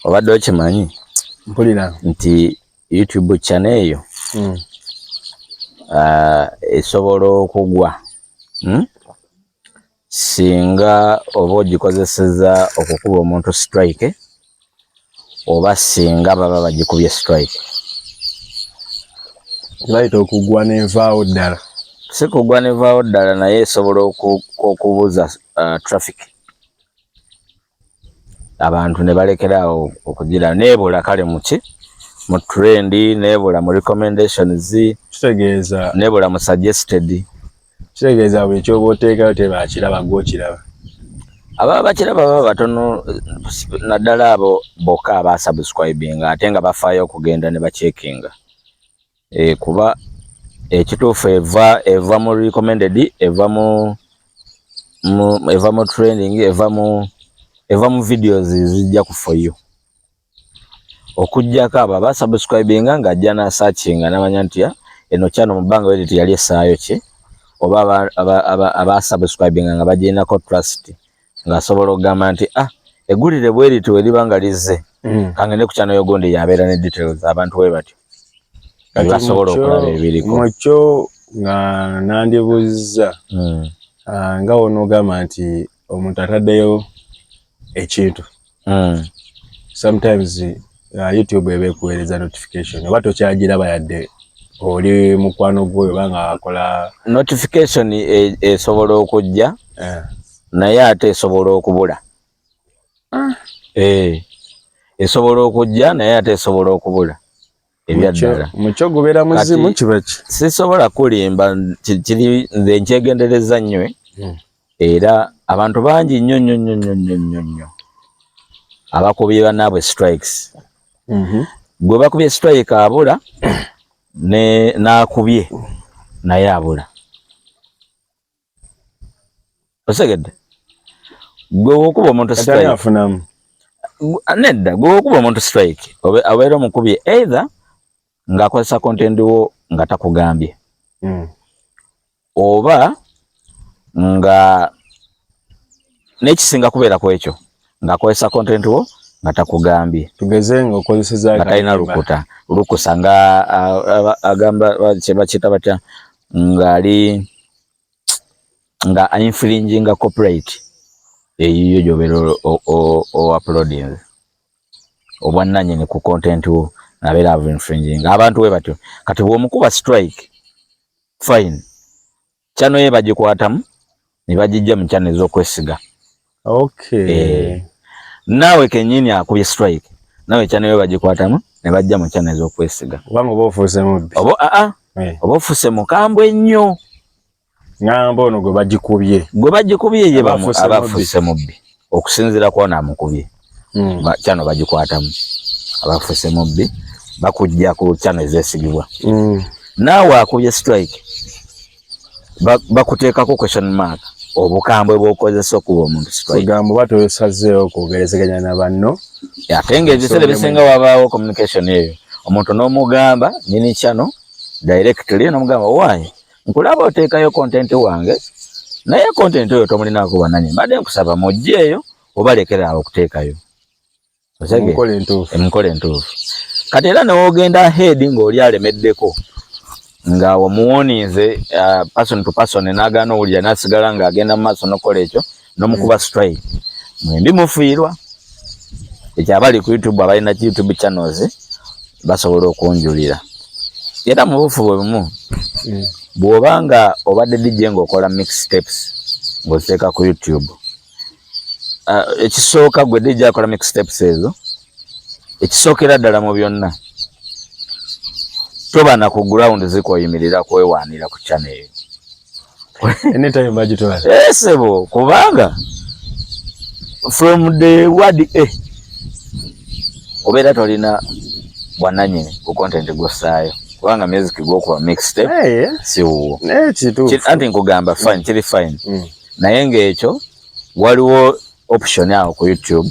Obadde okimanyi? Mpulira. Nti YouTube channel eyo esobola okugwa, Singa oba ogikozeseza okukuba omuntu strike, oba singa baba bagikubye strike. Bayita okugwa n'envaawo ddala? Si kugwa nevaawo ddala, naye esobola okubuza traffic, abantu ne balekeraawo okugira, neebula kale muki, mu trend, neebula mu recommendations. Kitegeeza? Neebula mu suggested. Kitegeeza buli kyoba oteekayo tebakiraba, gwokiraba? Ababa bakiraba baba batono, naddala abo bokka abasubscribinga ate nga bafaayo okugenda ne bacheckinga. Kuba ekituufu eva mu recommended, eva mu trending, eva mu videos zijja ku For You, okuggyako abo abasubscribinga ng'ajja n'asearchinga n'amanya nti, "Ah, eno channel mu bbanga weriti yali essaayo ki," oba abasubscribinga nga bagirinako trust, ng'asobola okugamba nti, "Ah, eggulire bwe riti we liba nga lizze, kangende ku channel y'ogundi yabeera ne details." Abantu bwe batyo Kati basobola okulaba ebiriko. Mukyo nga nandibuuzizza, nga wonoogamba nti omuntu ataddeyo ekintu, sometimes YouTube eba ekuweereza notification oba tokyagiraba yadde oli mukwano gwo oba nga akola? Notification esobola okujja, naye ate esobola okubula. Esobola okujja, naye ate esobola okubula ebyaddala. Mukyo gubeera muzimu. Kati- Kiba ki? Sisobola kulimba, kiri nze nkyegendereza nnyo, eh. Era abantu bangi nnyo nnyo nnyo nnyo nnyo nnyo nnyo abakubye bannaabwe strikes. Gwe bakubye strike abula, ne n'akubye naye abula. Osegedde? Gwe wokuba omuntu Kati ani strike afunamu? Nedda, gwe wokuba omuntu strike obeera omukubye either ng'akozesa content wo nga takugambye, oba nga n'ekisinga kubeera ku ekyo, ng'akozesa content wo nga takugambye. Tugeze nga okozeseza Nga talina lukusa, nga agamba kye bakiyita batya, ng'ali nga infringinga copyright eyiyo gy'obeera o uploading, obwannannyini ku content wo abeera infringing. Abantu we batyo. Kati bw'omukuba strike, fine, channel ye bagikwatamu ne bagijja mu channel ez'okwesiga. Eh, naawe kennyini akubye strike, naawe channel yo bagikwatamu ne bajja mu channel ez'okwesiga. Kubanga oba ofuuse mubbi. Oba aa oba ofuuse mukambwe ennyo. Ŋŋamba ono gwe bagikubye. Gwe bagikubye ye Aba afuuse aba mubbi. afuuse mubbi okusinziira ku ono amukubye. Channel bagikwatamu, abafuuse mubbi, bakujja ku channel ezeesigibwa. Naawe akubye strike bakuteekako question mark, obukambwe bw'okozesa okuba omuntu strike. Kugamba oba tosazeewo kwogerezeganya na banno. Ate ng'ebiseera ebisinga wabaawo communication eyo, omuntu n'omugamba nyini channel directly, n'omugamba, "Waayi, nkulaba oteekayo content wange, naye content oyo tomulinaako bwananyini, mbadde nkusaba mugjeeyo oba lekera awo okuteekayo." Osege? Enkola entuufu. Enkola entuufu. Kati era newogenda ahead ng'oli alemeddeko, nga omuwoninze person to person, n'agaana owulira, n'asigala ng'agenda mu maaso n'okukola ekyo, n'omukuba strike, mwembi mufiirwa. Ekyo abali ku YouTube, abalina YouTube channels basobola okunjulira. Era mu bufu bwe bumu, bw'oba nga obadde DJ ng'okola mixtapes ng'oziteeka ku YouTube, ekisooka, gwe DJ akola mixtapes ezo, ekisookera ddala mu byonna, toba na ku ground zikwoyimirira kwewaanira ku channel eyo. Anytime bagitwala. Esebo, kubanga from the word a obeera tolina bwannannyini ku content gw'ossaayo, kubanga music gw'okuba mixtape si wuwo. Naye kituufu. Anti nkugamba, fine, kiri fine, naye ng'ekyo waliwo option awo ku YouTube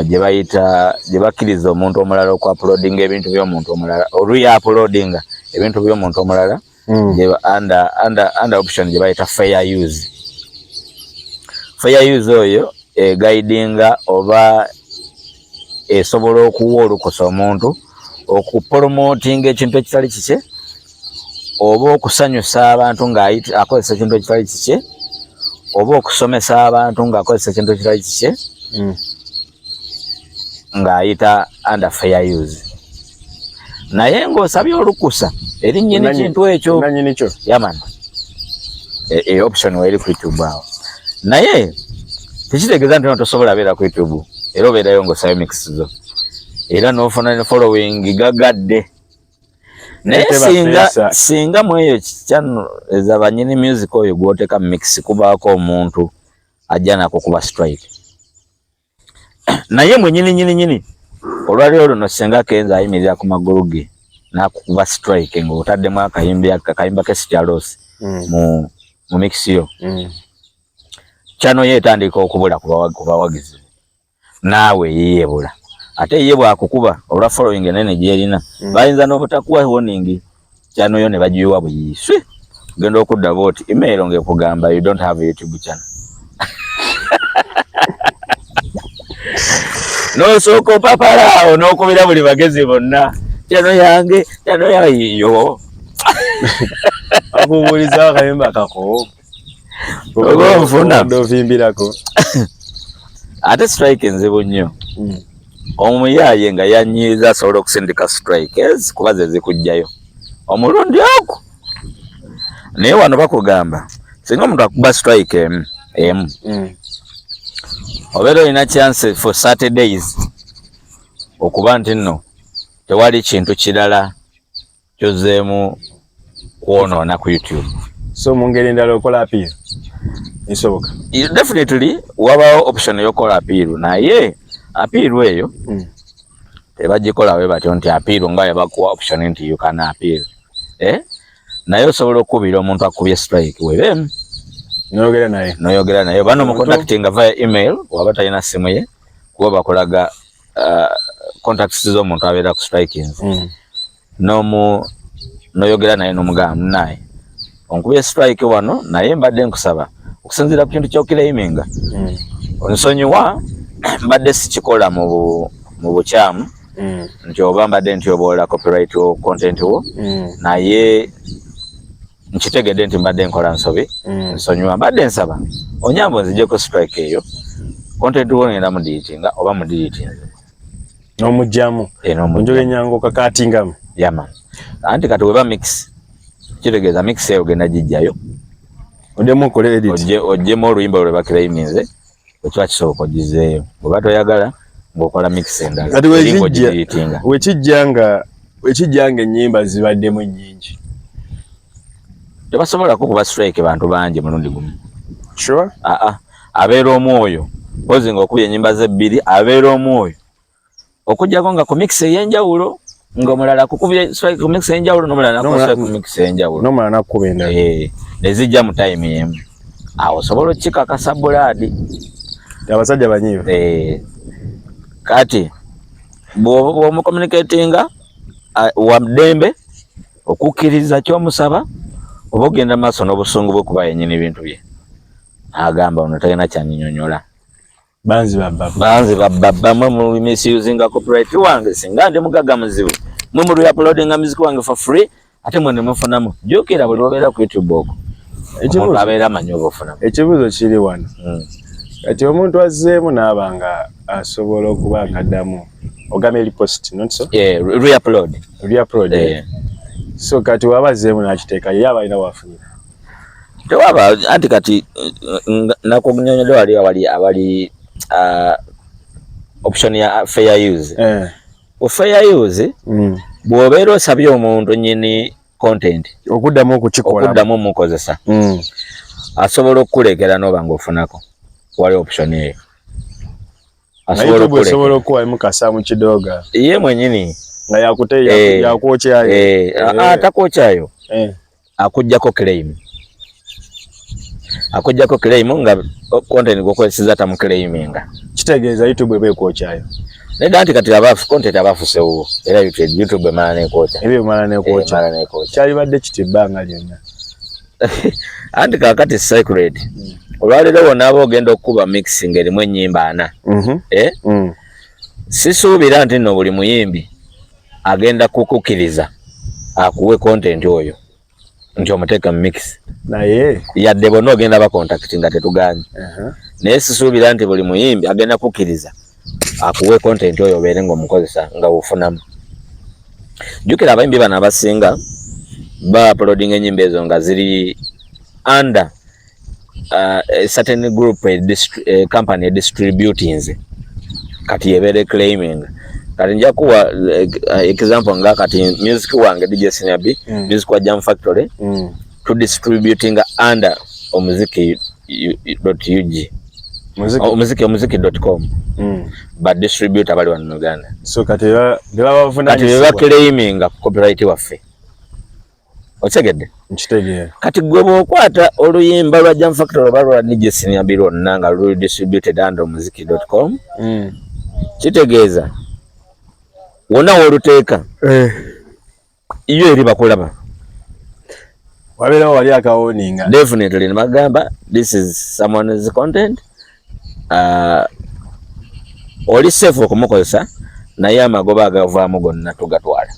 gye bayita, gye bakkiriza omuntu omulala okuuploadinga ebintu by'omuntu omulala, oluya uploadinga ebintu by'omuntu omulala, under option gye bayita fair use. Fair use oyo eguidinga oba Esobola okuwa olukusa omuntu okupromotinga ekintu ekitali kikye oba okusanyusa abantu ng'akozesa ekintu ekitali kikye oba okusomesa abantu ng'akozesa ekintu ekitali kikye ng'ayita under fair use, naye ng'osabye olukusa eri nnyini kintu ekyo. Yeah man, e option weeri ku YouTube awo, naye tekitegeeza nti tosobola beera ku YouTube era obeerayo ng'osabye mix zo era n'ofuna ne following gagadde. Naye singa mu eyo channel eza banyini music oyo gw'oteeka mu mix kubaako omuntu ajja nako kuba strike, naye mwe nyini nyini nyini olwaleero luno senga Kenzo ayimirira ku magulu ge n'akukuba strike ng'otaddemu akayimba ke Sitya Loss mu mix yo, channel ye etandika okubula ku bawagizi, naawe yiyebula. Ate ye bwakukuba olwa following enene gyerina, bayinza n'obutakuwa warning, channel yo ne bagiyiwa buyiswe. Genda okudda bwoti email ng'ekugamba, "You don't have a YouTube channel." N'osooka opapala awo n'okubira buli bagezi bonna, "Channel yange, channel yange yo." Akubuuliza akayimba kako. Oba onfuna. Ovimbirako. Ate strike nzibu nnyo. Omuyaaye nga yanyiiza asobola okusindika strikes kuba ze zikugjayo omulundi ogwo. Naye wano bakugamba singa omuntu akuba strike emu emu, obeera olina chance for 30 days okuba nti nno tewali kintu kirala kyozeemu kwonoona ku YouTube. So mu ngeri endala okola appeal esoboka? Definitely wabawo option eyokukola appeal, naye appeal eyo tebagikola bwe batyo nti appeal nga yabakuwa option nti you can appeal, eh? Naye osobola okukubira omuntu akubye strike webemu. Noyogera naye. Noyogera naye oba nomucontactinga via email waba talina simu ye, kuba bakolaga contacts z'omuntu abeera ku strikings. Nomu noyogera naye nomugamba, "Munaye, onkubye strike wano, naye mbadde nkusaba okusinziira ku kintu kyoclaiminga, onsonyiwa, mbadde sikikola mu bukyamu nti oba mbadde ntyoboola copyright wo content wo, naye nkitegedde nti mbadde nkola nsobi. Nsonyiwa, mbadde nsaba onyamba onzijeko strike eyo, content wo ngenda mudeletinga oba mudeletinze." N'omugjamu. Onjoga enyango okakatingamu. Yeah man, anti kati weba mix, kitegeeza mix eyo ogenda gijjayo. Oddemu okole edit. Oggyemu oluyimba lwe baclaiminze, wekiba kisoboka ogizeeyo, bweba toyagala ng'okola mix endala. Kati eri ng'ogideletinga. Wekijja nga ennyimba zibaddemu nnyingi? Tebasobola kukuba strike bantu bangi mulundi gumu. Sure. Aa, abeera omwoyo pozi ng'okubye ennyimba ze bbiri, abeera omwoyo okuggyako nga ku mix ey'enjawulo, ng'omulala akukubye strike ku mix ey'enjawulo n'omulala nakuba strike ku mix ey'enjawulo. N'omulala nakkuba endala. Eh, ne zijja mu time emu, awo osobola okukikakasa bulaadi. Abasajja banyiivu. Eh, kati bw'omucommunicatinga wa ddembe okukkiriza ky'omusaba oba ogenda maaso n'obusungu bwe, kuba yennyini bintu bye agamba ono talina kyanyinyonyola. Banzi babba. Banzi babba, mwe mu misusinga copyright wange, singa ndi mugagga muzibu, mwe mu uploadinga music wange for free, ate mwe nemufunamu. Jjukira buli lwobeera ku YouTube okwo omuntu abeera amanyi oba ofunamu. Ekibuuzo kiri wano. Kati omuntu azzeemu n'aba nga asobola okuba nga addamu, ogambye repost, not so? Yeah, re-upload. Reupload. Eh. So kati waba azzeemu n'akiteeka, ye aba alina wafunira? Tewaba, anti kati nakunyonyodde wali awali option ya fair use. Ku fair use, bw'obeera osabye omuntu nyini content okuddamu okukikola, okuddamu omukozesa, asobola okukulekera n'oba ng'ofunako. Wali option eyo. Asobola YouTube esobola okukulekera okuwamu kasaamu kidoga. Ye mwenyini. Nga yakute yakwokyayo. Eh, takwokyayo. Akugjako claim, akugjako claim nga content gwokozeseza tamuclaiminga. Kitegeeza YouTube eba ekwokyayo. Nedda, anti kati abafu content abafusewo era YouTube emala nekwokya. Ebyo emala nekwokya. Emala nekwokya. Kyalibadde kiti ebbanga lyonna. Anti kakati secret, olwaleero wonaaba ogenda okukuba mixing erimu ennyimba ana, eh? Sisuubira nti nno buli muyimbi agenda kukukkiriza akuwe content oyo nti omuteeka mu mix. Naye yadde bonna ogenda bacontacti nga tetuganye, naye sisuubira nti buli muyimbi agenda kukkiriza akuwe content oyo obeere ng'omukozesa nga ofunamu. Jjukira abayimbi bano abasinga ba uploading ennyimba ezo nga ziri under a certain group, a company distributing, kati ebeere claiming. Kati nja kuwa example nga kati music wange DJ Senior B, music wa Jam Factory, to distributing under omuziki .ug. Muziki. Omuziki.com. Ba distributor bali wano mu Uganda. So kati baba Kati bavunanyizibwa. Beba claiminga copyright waffe, okitegedde? Nkitegeera. Kati gwe bw'okwata oluyimba lwa Jam Factory oba lwa DJ Senior B lwonna nga luli distributed under omuziki.com, kitegeeza wonna w'oluteeka yo eri bakulaba. Wabeerawo wali akawarninga. Definitely, nebagamba this is someone's content, oli safe okumukozesa, naye amagoba agavaamu gonna tugatwala.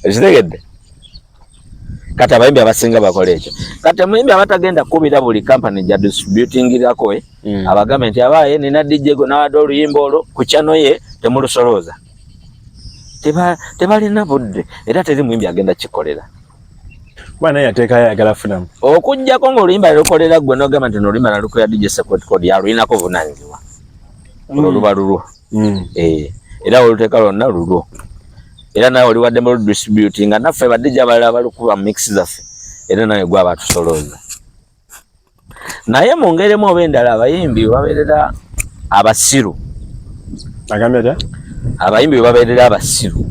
Okitegedde? Kati abayimbi abasinga bakola ekyo. Kati omuyimbi abatagenda kukubira buli company gya distributingirako, eh, abagambe nti abaaye nina DJ gwe nawadde oluyimba olwo ku channel ye, temulusolooza. Tebalina budde, era teri muyimbi agenda kikolera. Kuba naye yateekayo ayagala funamu. Okuggyako ng'oluyimba lukolera ggwe n'ogamba nti noluyimba nalukolera DJ Secret Code, yalulinako obuvunaanyizibwa, olwo luba lulwo. Eh, era oluteeka lwonna lulwo, era naawe oli waddembe oludistributinga. Naffe ba DJ abalala balukuba mu mix zaffe, era nawe gwe abatusolooza. Naye mu ngeri emu oba endala, abayimbi we babeerera abasiru, Agambye atya? Abayimbi we babeerera abasiru,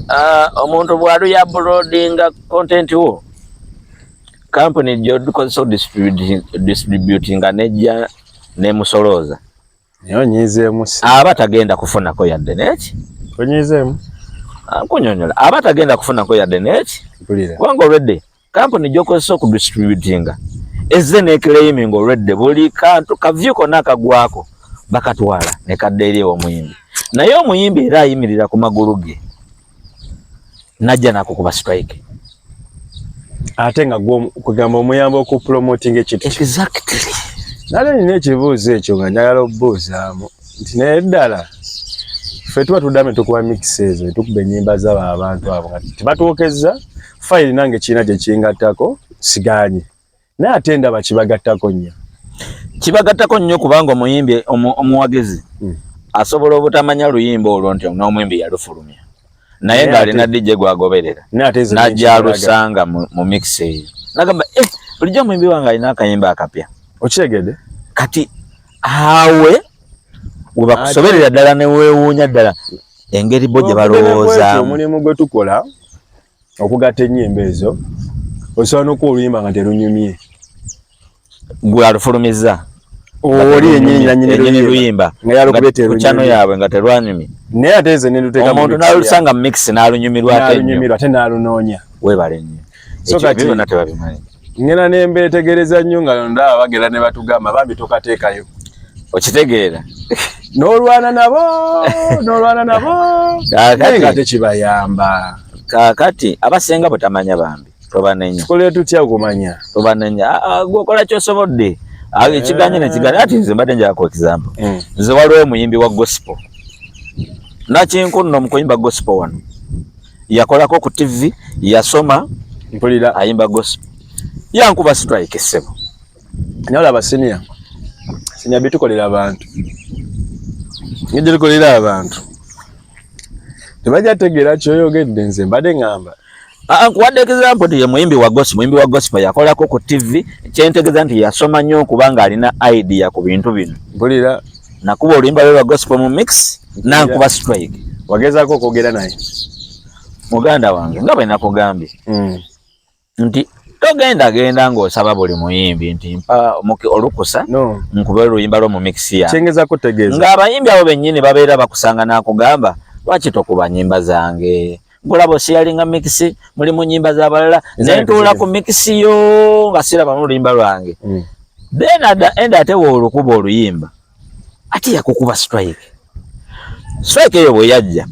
ah, omuntu bw'aluya uploadinga content wo, kampuni gyokozesa distributinga nejja nemusolooza. Naye onyiizeemu si. Aba tagenda kufunako yadde neki. Onyiizeemu. Nkunyonyola, aba tagenda kufunako yadde neki. Mpulira. Kubanga olwedde kampuni gyokozesa okudistributinga ezze neclaiming olwedde buli kantu kavyu konna akagwako bakatwala nekadda eri ew'omuyimbi. Naye omuyimbi era ayimirira ku magulu ge najja nakukuba strike. Ate nga gwe kugamba omuyamba okupromotinga ekintu kye. Exactly. Nale nina ekibuuzo ekyo nga njagala okubuuzaamu nti naye ddala ffe tuba tuddamu ne tukuba mix ezo, ne tukuba ennyimba z'abo abantu abo nga tebatwokezza fayiri, nange kirina gye kingattako, siganye, naye ate ndaba kibagattako nnyo. Kibagattako nnyo kubanga omuyimbi omuwagizi asobola obutamanya luyimba olwo nti n'omuyimbi yalufulumya, naye Naye ng'alina DJ gwagoberera, naye ate nze najja nenkiraga. Alusanga mu mix eyo nagamba, eh, bulijjo omuyimbi wange alina akayimba akapya. Okitegedde? Kati awe we bakusoberera ddala neweewuunya ddala engeri bo gye balowoozaamu. Omulimu gwe tukola okugatta ennyimba ezo, osobola n'okuwa oluyimba nga terunyumye. Gwe alufulumizza. Oli yennyini nannyini Yennyini luyimba luyimba nga yalukubye ku channel terunyumye, yaabwe nga terwanyumye, naye ate nze nenduteeka mu omuntu mix. n'alusanga mu mix n'alunyumirwa ate nnyo. N'alunyumirwa ate n'alunoonya. Weebale nnyo. So Ekyo kati- ebyo byonna tebabimanyi. Ngenda ne mbeetegereza nnyo nga ndaba bagenda ne batugamba, bambi tokateekayo. Okitegeera? N'olwana nabo, n'olwana nabo, Kaakati- naye nga tekibayamba. Kaakati abasinga butamanya, bambi tobanenya. Tukole tutya okumanya? Tobanenya. Ah, ah, gwe okola kyosobodde. Ah, ekiganye nekiganye. Ati nze mbadde njagala example. Nze waliwo omuyimbi wa gospel nakinku nno mu kuyimba gospel wano, yakolako ku TV, yasoma. Mpulira. Ayimba gospel, yankuba strike, ssebo. Naye olaba senior, senior, bitukolera abantu, ngeri tukolera abantu tebajja tegeera kyoyogedde. Nze mbadde ŋŋamba Ah, nkuwadde example nti ye muyimbi wa gospel, muyimbi wa gospel yakolako ku TV. Kyentegeeza nti yasoma nnyo kubanga alina idea ku bintu bino. Mpulira. Nakuba oluyimba lwe lwa gospel mu mix, nankuba strike. Wagezaako okwogera naye? Muganda wange, nga bwe nakugambye nti togenda genda ng'osaba buli muyimbi nti mpa olukusa No. nkube oluyimba lwo mu mix yange. Kyengezaako tegeeza Ng'abayimbi abo bennyini babeera bakusanga n'akugamba, lwaki tokuba nyimba zange? Nkulaba osharinga mix, mulimu nyimba z'abalala. Ezange Nentuula tezirimu. ku mix yo nga sirabamu oluyimba lwange. Then at the end ate woolukuba oluyimba. Ate yakukuba strike. Strike eyo bwe yajja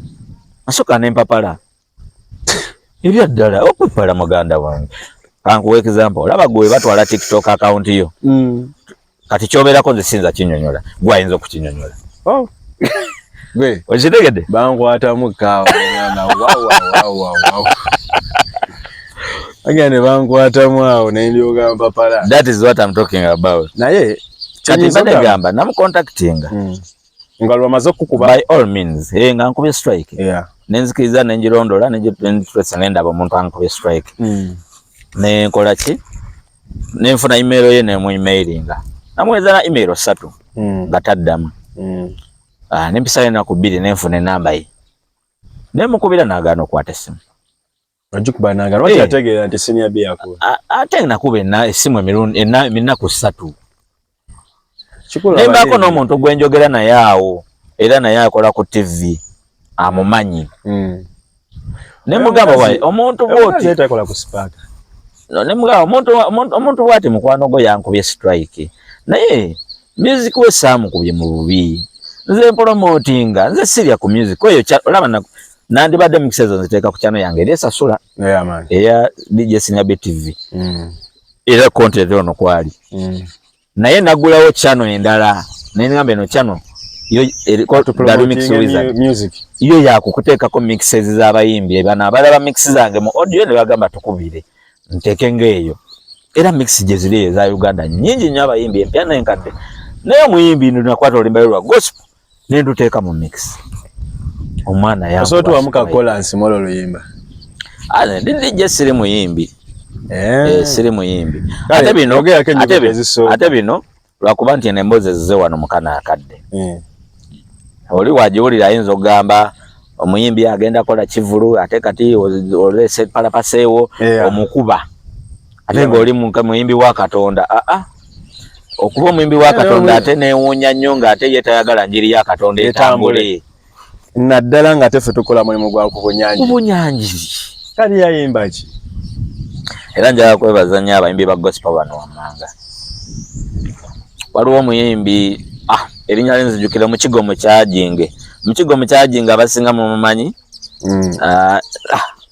asooka nempapala ebya ddala okupala muganda wange. Kankuwa example, olaba gwe batwala TikTok account yo. Kati kyobeerako nze siyinza kinyonyola, gwe ayinza okukinyonyola. Oh. Gwe okitegedde? Bankwatamu kaawa mwana wa. Agenda ne bankwatamu awo ne ndyoka mpapala. That is what I'm talking about. Naye kati mbadde gamba namucontactinga. Nga lwamaze okukuba by all means, nga nkubye strike. Nenzikiriza nengirondola nengitrace nendaba omuntu ankubye strike. Nenkola ki? Nenfuna email ye nemu emailinga. Namuweereza na email 3 nga taddamu. Nempisayo ennaku 2 nenfuna enamba ye. Nemukubira n'agaana okukwata essimu. Ogikuba n'agaana, lwaki yategeera nti Senior B yakuba? Ate nakuba essimu emirundi ennaku 3. Kikulu Nembaako abayimbi. n'omuntu gwe njogera naye awo, era naye akola ku TV, amumanyi. Ne mugamba wayi, omuntu Omukazi bw'oti ye takola ku Spark. No, ne mugamba, omuntu bw'ati mukwano gwo yankubye strike. Naye music we saamukubye mu bubi. Nze mpromotinga, nze sirya ku music. Oyo olaba nandibadde mu kisezo nziteeka ku channel yange eri esasula. Yeah, man. Eya DJ Senior B TV. Era content ono kwali. Naye nagulawo channel endala. Naye ngamba eno channel yo eriko To the remix promoting new wizard. music. Yo yakukuteekako mixes z'abayimbi. Bano abalaba mix zange mu audio ne bagamba tukubire. Nteeke ng'eyo. Era mix gye ziri eza Uganda nnyingi nnyo abayimbi empya n'enkadde. Naye omuyimbi nno nakwata oluyimba lwa gospel ne nduteeka mu mix. Omwana yankuba Osobola tuwamu strike. ka chorus mu olwo oluyimba. Ndi DJ siri muyimbi. Siri muyimbi. Kale, Ate bino, ogerako ennyimba ate bino, ezisooka. ate bino lwakuba nti eno emboozi ezize wano mu kano akadde. Oli wagiwulira ayinza okugamba omuyimbi agenda kola kivulu ate kati oleese palapaseewo omukuba. Ate ng'oli muyimbi wa Katonda. Okuba omuyimbi wa Katonda ate neewuunya nnyo ng'ate ye tayagala njiri ya Katonda Etambule. etambule. Naddala ng'ate ffe tukola mulimu gwa kubunyanjiri. Kubunyanjiri. Kali yayimba ki? Era njagala kwebaza nnyo abayimbi ba gospel bano wammanga. Waliwo omuyimbi, erinnya lye nzijukira, Mukigo Mukyajinge. Mukigo Mukyajinge abasinga mumumanyi.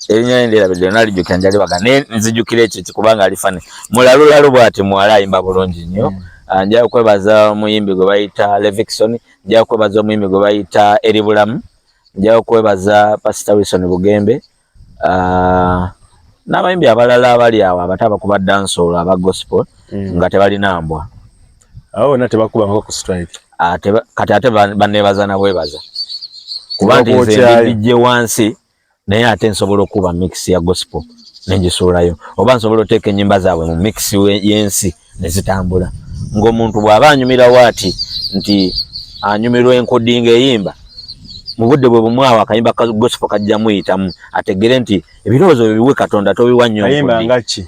Erinnya lye ndyerabidde, nalijjukira njalibaga. Naye nzijukira ekyo kubanga ali funny. Mulalulalu bw'ati muwala ayimba bulungi nnyo. Njagala kwebaza omuyimbi gwe bayita Levixone, njagala kwebaza omuyimbi gwe bayita Eri Bulamu, njagala kwebaza Pastor Wilson Bugembe, n'abayimbi abalala abali awo abato abakuba dancehall aba gospel nga tebalina mbwa. Abo bonna tebakubangako ku strike. Kati ate banneebaza na bwebaza. Kuba nti nze Tebakwokyaayo. ndijje wansi naye ate nsobola okuba mix ya gospel ne ngisuulayo, oba nsobola oteeka ennyimba zaabwe mu mix y'ensi ne zitambula. Ng'omuntu bw'aba anyumirawo ati nti anyumirwa enkodi ng'eyimba, mu budde bwe bumu awo akayimba ka gospel kajja muyitamu ategere nti ebirowoozo bye biwe Katonda tobiwa nnyo Ayimba nkodi. nga ki?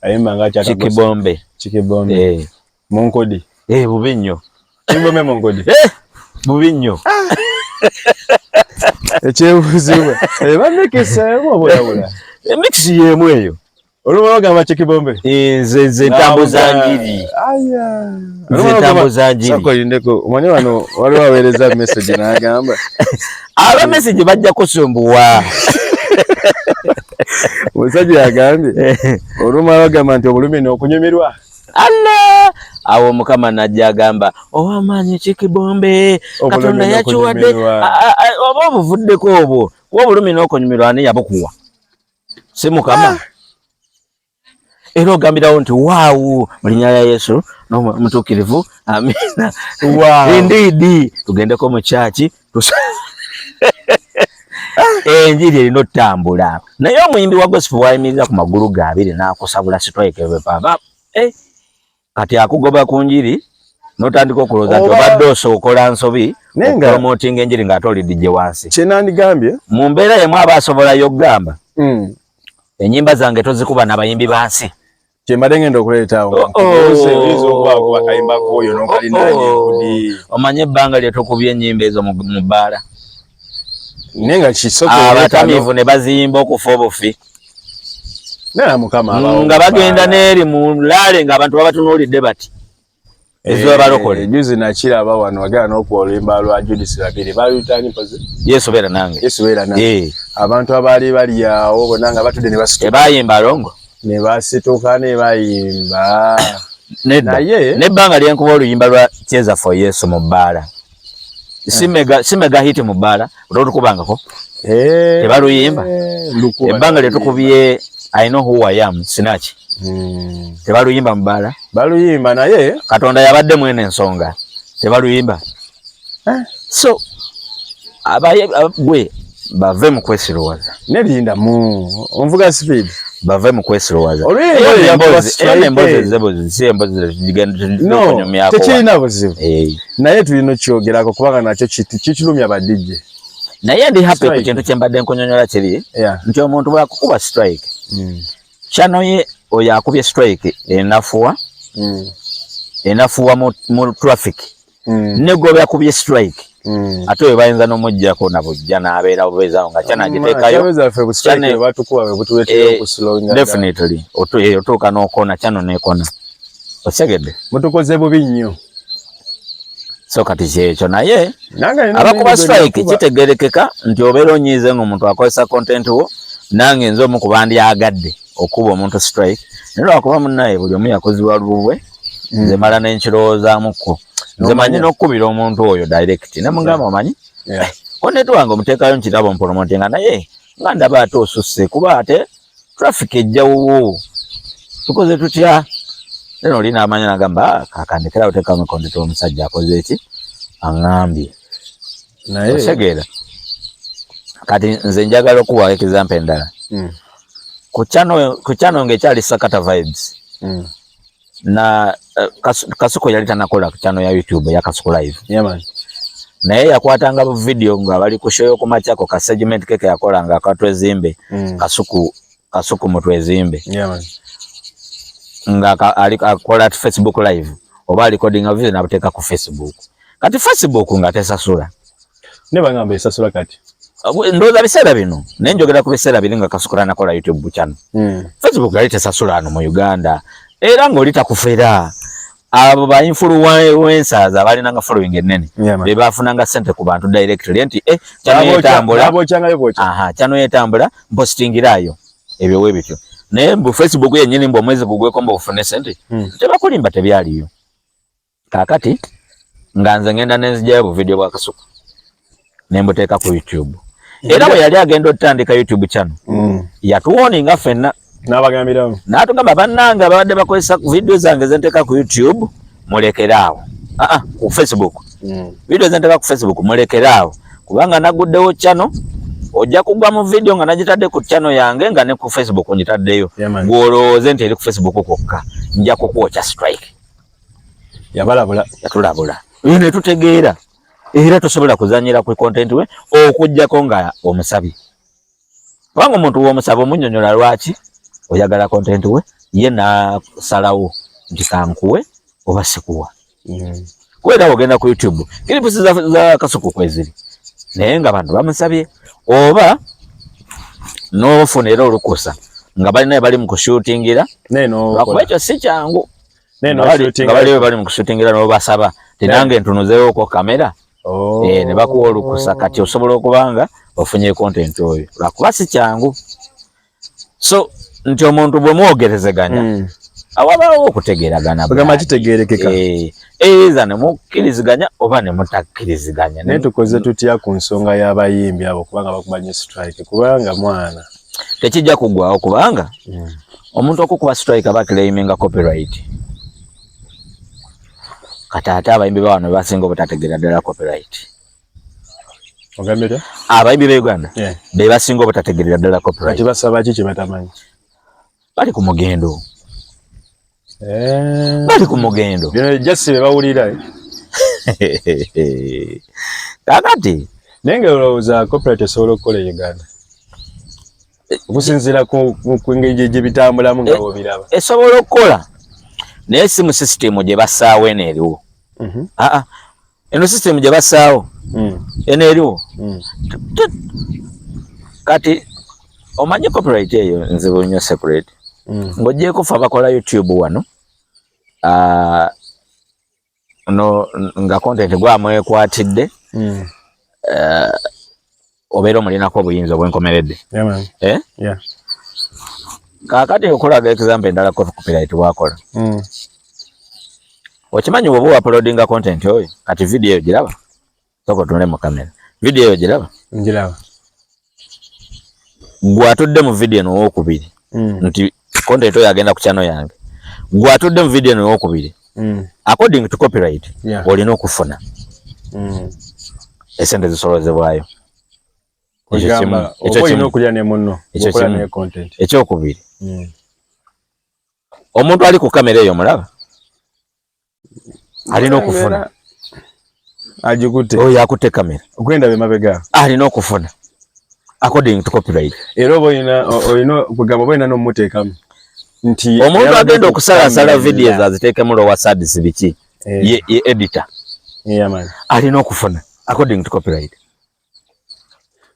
Ayimba nga ki aka gospel? Kikibombe. Kikibombe. Mu nkodi. Bubi nnyo. Kikibombe mu nkodi. Bubi nnyo. Ekyebuuzibwa. Bamikisa oba obulabula? Mix y'emu eyo. Olumu bagamba kikibombe. Nze ntambuza njiri. Aya. Nze ntambuza njiri. Soko lindeko. Omanyi wano waliwo aweereza message n'agamba. Aba message bajja kusumbuwa. Omusajja yagambye. Olumu bagamba nti obulumi n'okunyumirwa. Allah! Awo Mukama n'ajja agamba, ow'amaanyi kikibombe, Obulumi Katonda yakiwadde. n'okunyumirwa. Oba obuvuddeko obwo, kuba obulumi n'okunyumirwa ani yabukuwa? Si Mukama? Era ogambirawo nti waawu, mu linnya lya Yesu n'omutuukirivu, amiina. Waawu. Indeed, tugendeko mu kyaki, enjiri erina otambula. Naye omuyimbi wa gospel bw'ayimirira ku magulu ge abiri n'akusabula strike bwe papa. Kati akugoba ku njiri n'otandika okulowooza nti Oba obadde osobola nsobi Naye nga okupromotinga enjiri ng'ate oli DJ wansi. Kye nandigambye? Mu mbeera yemu aba asobolayo okugamba, ennyimba zange tozikuba n'abayimbi ba nsi. Kye mbadde ngenda okuleeta awo. Oh, oh. Oyinza okubaako bakayimba k'oyo n'okalinaanye Oh, oh. enkudi. Omanye ebbanga lye tukubye ennyimba ezo mu bbaala. Naye nga kisoko Abatamiivu ne baziyimba okufa obufi. Naye Mukama abawo Nga bagenda bbaala. n'eri mu laale ng'abantu babatunuulidde bati. Ezibabalokole. Eh, juzi nakiraba wano wagala n'okuwa oluyimba lwa Judith Babiri baluyitani mpozi. Yesu beera nange. Yesu beera nange. Abantu abaali bali awo bonna nga batudde ne basituka. Tebayimba longo. Ne basituka ne bayimba. Nedda. Naye Nebbanga lyenkuba oluyimba lwa Cheza for Yesu mu bbaala. Si mega hit mu bbaala, olw'olukubangako. Tebaluyimba. Lukuba. Ebbanga lye tukubye I know who I am, Sinach. Tebaluyimba mu bbaala. Baluyimba naye Katonda yabadde mwene ensonga. Tebaluyimba. So abaye gwe bave mu kwesiruwaza. Nerindamu onvuga speed. Bave mu kwesiruwaza. Oluyimba Eyo olwo emboozi, yakuba eyo emboozi strike. ez'emboozi, si emboozi zigenda No, kunyumyako. tekirina buzibu. Naye tulina okyogerako kubanga nakyo kikirumya ba DJ. Naye ndi happy ku Strike. kintu kye mbadde nkunyonyola kiri nti omuntu bw'akukuba strike, channel ye oyo akubye strike enafuwa, enafuwa mu traffic. Ne gwe yakubye strike, ate oyo bayinza n'omuggyako na bujja n'abeera bubeezaawo nga channel agiteekayo. Channel zaffe bu strike Channel batukuba bwe butuleetera okuslowinga down. Definitely. Otuuka n'okona, channel n'ekona. Otegedde? Mutukoze bubi nnyo. So kati kyekyo naye Nange nina abakuba omuyimbi gwe strike nakuba. kitegerekeka nti obeera onyiize ng'omuntu akozesa content wo, nange nze omu ku bandyagadde okuba omuntu strike, naye lwakuba munnaye buli omu yakozebwa lububwe, nze mala ne nkirowoozaamuko. Nze manyi N'omanya. n'okukubira omuntu oyo direct ne mugamba omanyi content wange omuteekayo nkiraba omupromotinga, naye nga ndaba ate osusse kuba ate traffic ejja wuwo, tukoze tutya? Then oli n'amanya n'agamba, kakandekerawo teekamu content w'omusajja akoze eki aŋŋambye. Naye Otegeera? Kati nze njagala okuwa example endala. Ku channel ng'ekyali Sakata Vibes. Na Kasuku yali tanakola ku channel ya YouTube ya Kasuku Live. Yeah, man. Naye yakwatanga bu video nga bali ku show ku machako ka segment keke yakolanga akatwezimbe. Kasuku mutwezimbe. Yeah, man. Nga ali akola Facebook Live oba recording a video n'abuteeka ku Facebook. Kati Facebook nga tesasula. Ne bangamba esasula kati. Ndowooza biseera bino, naye njogera ku biseera biri nga Kasuku tanakola YouTube channel. Facebook yali tesasula wano mu Uganda. Era ng'oli takufera. Abo ba influencers abalinanga following ennene Yeah, man. be bafunanga ssente ku bantu directly nti channel yetambula. Baboochangayo bwokya. Aha, channel yetambula, mpostingirayo. Ebyo we bityo. Naye mbu Facebook yennyini mbu omwezi gugweko mbu ofune ssente. Tebakulimba tebyaliyo. Kaakati nga nze ngenda ne nzijayo bu video bwa Kasuku ne mbuteeka ku YouTube. Era bwe yali agenda otandika YouTube channel, yatuwoninga ffenna. N'abagambiramu. N'atugamba bannange ababadde bakozesa video zange ze nteeka ku YouTube mulekere awo. Ku Facebook. Video ze nteeka ku Facebook mulekere awo. Kubanga naguddewo channel, ojja kugwa mu video nga nagitadde ku channel yange nga ne ku Facebook ngitaddeyo. Yeah, man. Gw'olowooze nti eri ku Facebook kwokka, nja kukwokya strike. Yabalabula. Yatulabula. Eyo ne tutegeera. Era tosobola kuzannyira ku content we okuggyako nga omusabye. Kubanga omuntu w'omusaba omunnyonnyola lwaki oyagala content we, ye n'asalawo nti kankuwe oba sikuwa. Kubeera ogenda ku YouTube, clips za Kasuku kweziri. Naye nga abantu bamusabye oba n'ofuna era olukusa nga balina bali mu kushootingira. Naye n'okola. Lwakuba ekyo si kyangu. Naye Nga n'oshootinga. baliyo bali mu kushootingira n'obasaba nti nange ntunuzeewoko kamera. Ne bakuwa olukusa kati osobola okuba nga ofunye content oyo. Lwakuba si kyangu. So nti omuntu bwe mwogerezeganya, awabaawo okutegeeragana Ogamba bw'ati. kitegeerekeka. Either ne mukkiriziganya oba ne mutakkiriziganya. Naye tukoze tutya ku nsonga y'abayimbi abo kubanga bakuba nnyo strike, kubanga mwana. Tekijja kuggwaawo kubanga omuntu okukuba strike aba claiminga copyright. Kati ate abayimbi ba wano basinga obutategeera ddala copyright. Ogambye otya? Abayimbi ba Uganda be basinga obutategeerera ddala copyright. Kati basaba ki kye batamanyi? Bali ku mugendo. Bali ku mugendo. Bino just be bawulira. Kaakati. Naye nga olowooza copyright esobola okukola e Uganda? Okusinziira ku ngeri gye bitambulamu nga bw'obiraba. Esobola okukola. Naye si mu system gye bassaawo eno eriwo. Eno system gye bassaawo. Eno eriwo. Kati omanyi copyright eyo nzibu nnyo separate. Ng'oggyeeko ffe abakola YouTube wano, No, nga content gwamwekwatidde, obeera omulinako obuyinza obwenkomeredde. Yeah, man. Eh? Yeah. Kaakati okulaga example endala copyright bwakola, okimanyi bwoba uploadinga content oyo kati, video eyo giraba, soka otunule mu kamera, video eyo giraba. Njiraba. Gwe atudde mu video eno owokubiri, nti content oyo agenda ku channel yange, gwe atudde mu video eno owokubiri, according to copyright, olina okufuna esente zisolozebwayo. Ekyo kimu. Ogamba Ekyo oba olina kimu. okulya ne munno Ekyo okola kimu. ne content. Ekyokubiri, omuntu ali ku kamera eyo mulaba alina okufuna. Agikutte. Oyo akutte kamera. Ogenda bemabega. Alina okufuna according to copyright. Era oba olina, olina kugamba oba olina n'omuteekamu nti Omuntu yabadde agenda ku okusalasala kamera. videos aziteekemu lower thirds biki, ye editor, Yeah, man. alina okufuna according to copyright.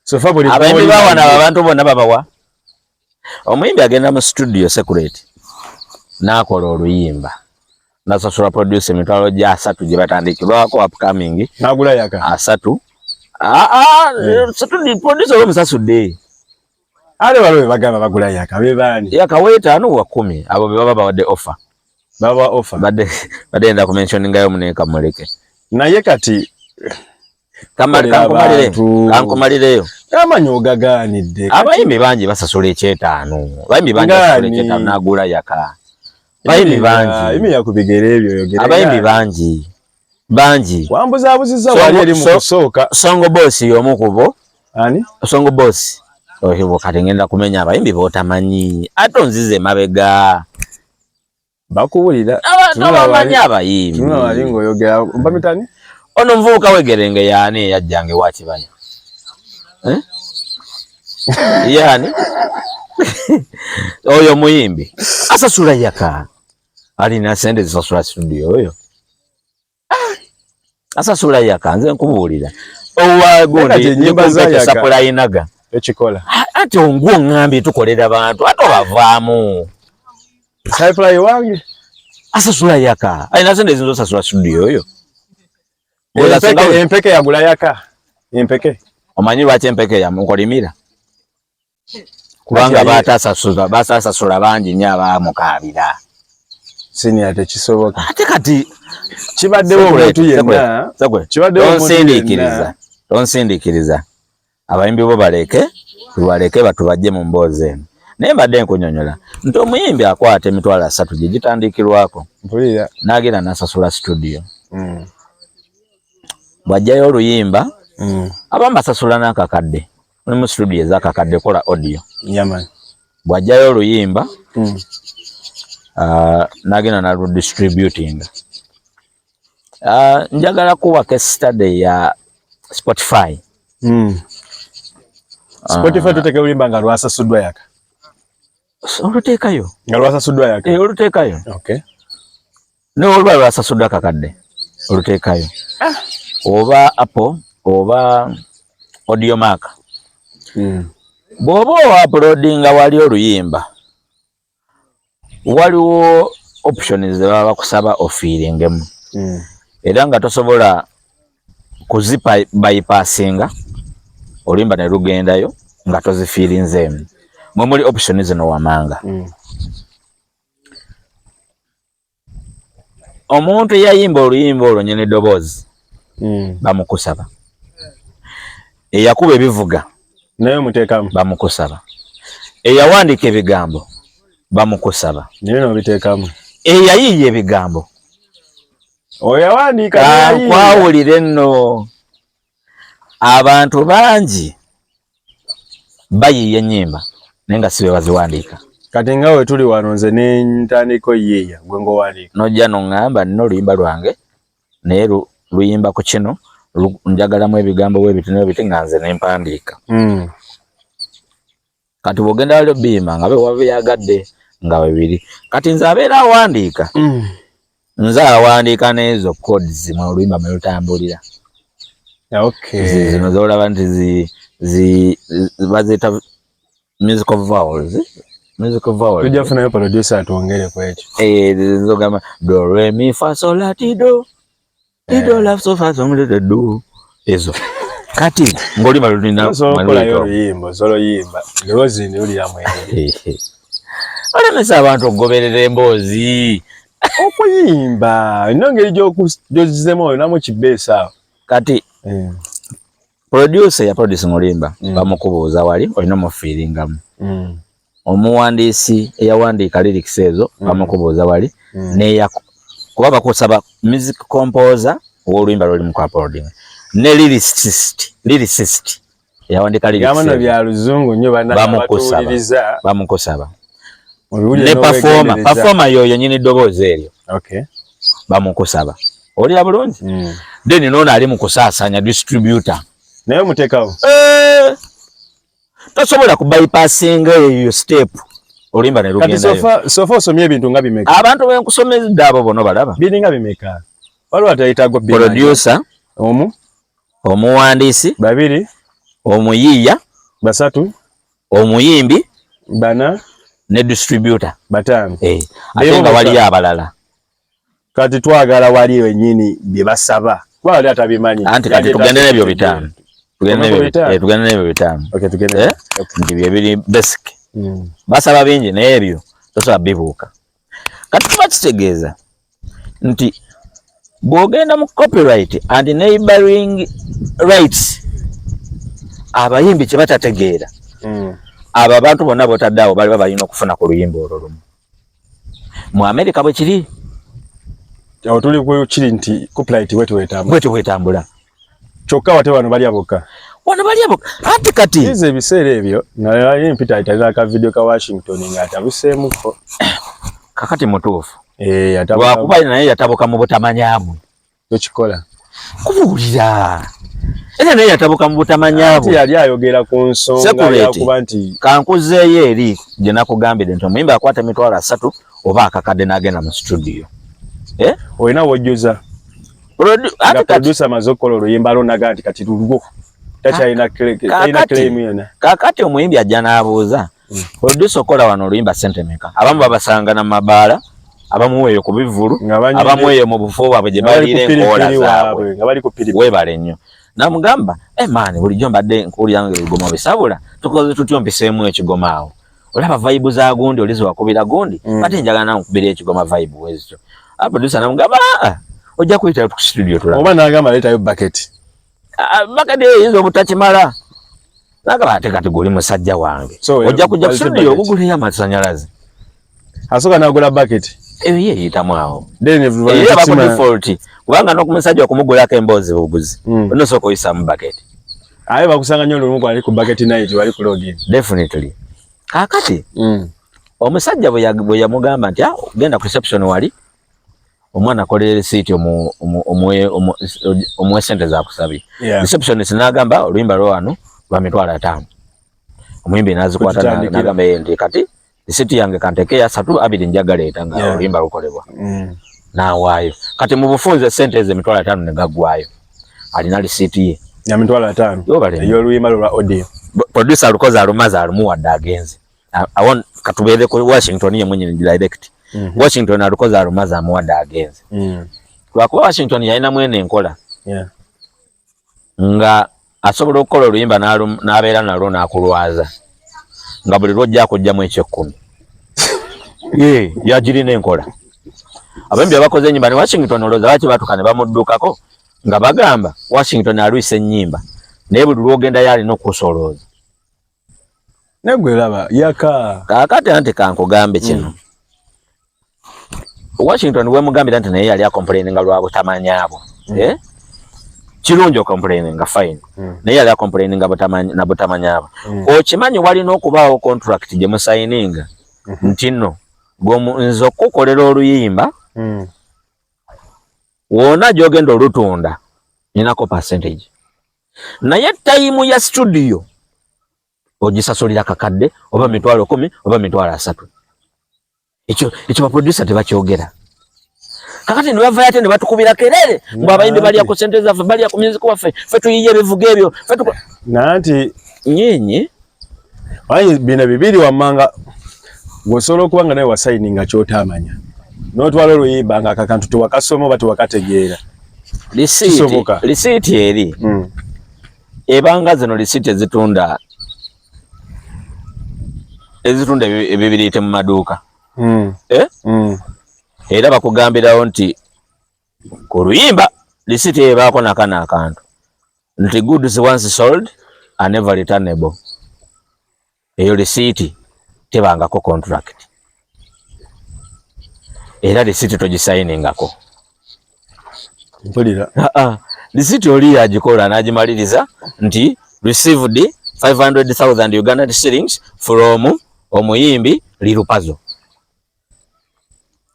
So fa buli Abayimbi bw'oli bawana abo abantu bonna babawa. Omuyimbi agenda mu studio secret n'akola oluyimba, nasasula producer emitwalo gya 30 gye batandikirwako upcoming. N'agula yaka. 30. Ah, ah, studio producer olwomusasudde. Ate waliwo be bagamba bagula yaka, be baani? Yakaweetaano wa 10, abo be baba bawadde offer. Baba offer. Badde enda kumentioningayo muneka muleke. Naye kati Kolera Kankumalireyo. abantu. Kankumalireyo. Amanyi ogagaanidde. Abayimbi bangi basasula ekyetaano, abayimbi bangi basasula Ngaani? ekyetaano n'agula yaka. Abayimbi bangi. Emiya ku bigere ebyo yogere. Abayimbi bangi bangi. Wambuzaabuzizza wali eri mu kusooka. Songo Boss y'omu ku bo. Ani? Songo Boss. Oyo kati ngenda kumenya abayimbi b'otamanyi, ate onzize emabega. Bakuwulira. Tobamanyi abayimbi. Tunula wali ng'oyogera. Bamitani? Ono muvubuka wegerenge yaani eyajjange wa Kibaya? Eh? Yaani oyo muyimbi asasula yaka, alina sente zisasula studio. Oyo asasula yaka, nze nkubuulira. Kati ennyimba za Yaka- Owagundi Ekikola. Ate ongwo ŋŋambye tukolera bantu, ate obavaamu. Supply wange. Asasula yaka, alina sente zinza osasula studio oyo. Empeke yagula yaka. Empeke. Omanyi lwaki empeke yamukolimira? Kubanga Kati batasasula bangi nnyo abamukaabira. Senior, tekisoboka. Ate kati Kibaddewo omuntu yenna. Sekwe, Kibaddewo omuntu tonsindiikiriza, yenna. tonsindiikiriza. Abayimbi bo baleke, tubaleke batubajje mu mboozi eno, naye mbadde nkunyonyola nti omuyimbi akwata emitwalo 30 gye gitandikirwako, Mpulira. n'agenda n'asasula studio. Bw'ajjayo oluyimba, abamu basasula n'akakadde, mulimu studio ez'akakadde kola audio. Yeah, man. Bw'ajjayo oluyimba, n'agenda n'aludistributinga. Njagala kuwa case study ya Spotify. Spotify tuteeka oluyimba nga lwasasuddwa yaka. Oluteekayo. Nga lwasasuddwa yaka. Eh, oluteekayo. Okay. Ne oluba lwasasuddwa akakadde, oluteekayo, oba Apple oba Audiomack. Bw'oba ouploadinga wali oluyimba, waliwo options ze baba bakusaba ofiiringemu, era nga tosobola kuzipa bypassinga oluyimba ne lugendayo nga tozifiirinzeemu. Mwe muli option zino wamanga. Omuntu eyayimba oluyimba olwo nyini ddoboozi, bamukusaba. Eyakuba ebivuga, Naye omuteekamu. bamukusaba. Eyawandiika ebigambo, bamukusaba. Naye n'obiteekamu. Eyayiiya ebigambo. Oyo yawandiika. Kankwawulire nno, abantu bangi bayiiya ennyimba naye nga si be baziwandiika. Kati nga we tuli wano, nze ne ntandika oyiiya, gwe ng'owandiika. Nojja noŋŋamba nina oluyimba lwange naye luyimba ku kino, njagalamu ebigambo bwebiti nebiti, nga nze nempandiika. Kati bw'ogenda wali obiyimba nga be wabyagadde nga bwebiri. Kati nze abeera awandiika, nze awandiika n'ezo codes mwe oluyimba mwe lutambulira. Zino zolaba nti baziyita musical vowels, musical vowels. Tujja kufunayo producer atwongere ku ekyo. Eh, zogamba do re mi fa sol la ti do. Ezo kati ng'oluyimba lulina oluyimba osobola ndowoozi ndiwulira mwenge. Olemesa abantu okugoberera emboozi. Okuyimba olina engeri gy'ozizemu olinamu kibeesi awo. Kati producer ya producing oluyimba bamukubuuza wali olina omufiiringamu. Omuwandiisi eyawandiika lyrics ezo bamukubuuza wali neya kuba bakusaba music composer ow'oluyimba lwoli mu uploading ne lyricist eyawandiika lyrics ezo. Bya luzungu nnyo bannabatuwuliriza. Bamukusaba ne performer yoyo nyini ddoboozi eryo. Okay. Bamukusaba. Olira bulungi? Then nono ali mu kusaasanya distributor. Naye omuteekawo? Tosobola ku bypassinga eyo step oluyimba ne lugendayo. Kati sofa osomye ebintu nga bimeka? Abantu benkusomezedde abo bono balaba. Biringa bimeka? Waliwo atayitagwa producer omu, omuwandiisi babiri, omuyiiya basatu, omuyimbi bana, ne distributor 5. Ate nga waliyo abalala. Kati twagala wali wennyini bye basaba. Kuba wali atabimanyi. Anti kati tugende n'ebyo 5. Tugende n'ebyo 5. Okay, tugende. Nti bye biri basic. Basaba bingi naye ebyo tosobola bibuuka. Kati tuba kitegeeza nti bw'ogenda mu copyright and neighboring rights abayimbi kye batategeera. Abo abantu bonna b'otadde awo baliba balina okufuna ku luyimba olwo lumu. Mu Amerika bwe kiri. Awo tuli ku kiri nti copyright bwetyo bwetambula. Kyokka wate wano balya bokka. Wano balya bokka. Anti kati ize ebiseera ebyo nali mpita italina ka video ka Washington ng'atabuseemuko. Kakati mutuufu. Lwakuba naye yatabuka mu butamanya bwe. Tokikola. Kubuulira. Era naye yatabuka mu butamanya bwe. Yali ayogera ku nsonga yakuba nti kankuzeeyo eri gye nakugambidde nti omuyimbi akwata 30,000 oba akakadde n'agenda mu studio. Olina w'ojjuza. Producer amaze okukola oluyimba lwo naga nti kati lulwo. Takyalina claim yonna. Kaakati omuyimbi ajja n'abuuza producer okola wano oluyimba ssente mmeka? Abamu babasanga na mabaala, abamu eyo ku bivvulu, abamu eyo mu bufo bwabwe gye baliira enkoola zaabwe. Weebale nnyo. Namugamba, maani bulijjo mbadde nkuwulira nga ebigoma bisabula, tukoze tutya ompiseemu ekigoma awo. Olaba vibe za gundi olizo wakubira gundi, ate njagala nankubira ekigoma vibe wezityo. Producer namugamba, ojja kuyita ku studio tulaba. Oba n'agamba leetayo bucket. Bucket eyinza obutakimala. Nagamba ate kati guli musajja wange. Ojja kujja ku studio oguguleyo amasannyalaze. Asooka n'agula bucket. Eyo ye eyitamu awo. Eyo aba ku default. Kubanga n'okumusajja okumugulako emboozi buguzi. Onosooka oyisaamu bucket. Aye bakusanga nnyo olumu kwali ku bucket night wali ku login. Definitely. Kaakati omusajja bwe yamugamba nti genda ku reception wali omwana akolera receipt omuwe sente zakusabye. Receptionist n'agamba oluyimba lwo wano lwa 50,000. Omuyimbi n'azikwata n'agamba ye nti kati receipt yange kanteeke ya 3 2 njagaleeta nga oluyimba lukolebwa. N'awaayo. Kati mu bufunze sente ezo 50,000 ne gaggwaayo. Alina receipt ye. Ya 50,000. Ey'oluyimba lwa audio. Producer alukoze alumaze alumuwadde agenze. Katubeere ku Washington ye mwennyini direct. Washington alukoze alumaze amuwadde agenze. Lwakuba Washington yalina mwene enkola. Nga asobola okukola oluyimba n'abeera nalwo n'akulwaza. Nga buli lw'ojja akugyamu eky'ekkumi. Yagirina enkola. Abayimbi abakoze ennyimba ne Washington olowooza lwaki baatuuka ne bamuddukako nga bagamba Washington alwisa ennyimba naye buli lw'ogendayo alina okukusolooza. Naye laba yaka. Kaakati anti kankugambe kino. Washington wemugambira nti naye yali acomplaininga lwa butamanya bwe. Kirungi ocomplaininga fine. Naye yali acomplaininga na butamanya bwe. Okimanyi walina okubaawo contract gye musayininga nti nno nze okukolera oluyimba wonna gy'ogenda olutunda ninako percentage. Naye time ya studio ogisasulira kakadde oba 10,000 oba 30,000. Ekyo ba producer tebakyogera. Kakati ne bavayo ate ne batukubira kerere mbu abayimbi balya ku ssente zaffe, balya ku music waffe, ffe tuyiye ebivuga ebyo, ffe Nanti nyinyi ayi bino bibiri wammanga ng'osobola okuba nga nawe wasayininga ky'otaamanya n'otwala oluyimba nga akakantu tewakasoma oba tewakategeera. Kisoboka. Lisiiti eri ebanga zino lisiiti ezitunda ebibiriite mu maduuka. Eh? Era bakugambirawo nti ku luyimba lisiiti eyo ebaako nakano akantu nti goods once sold are never returnable. Eyo lisiiti tebangako contract, era lisiiti togisayiningako. Mpulira. Lisiiti oli yagikola n'agimaliriza nti received 500,000 Ugandan shillings from omuyimbi Lirupazo,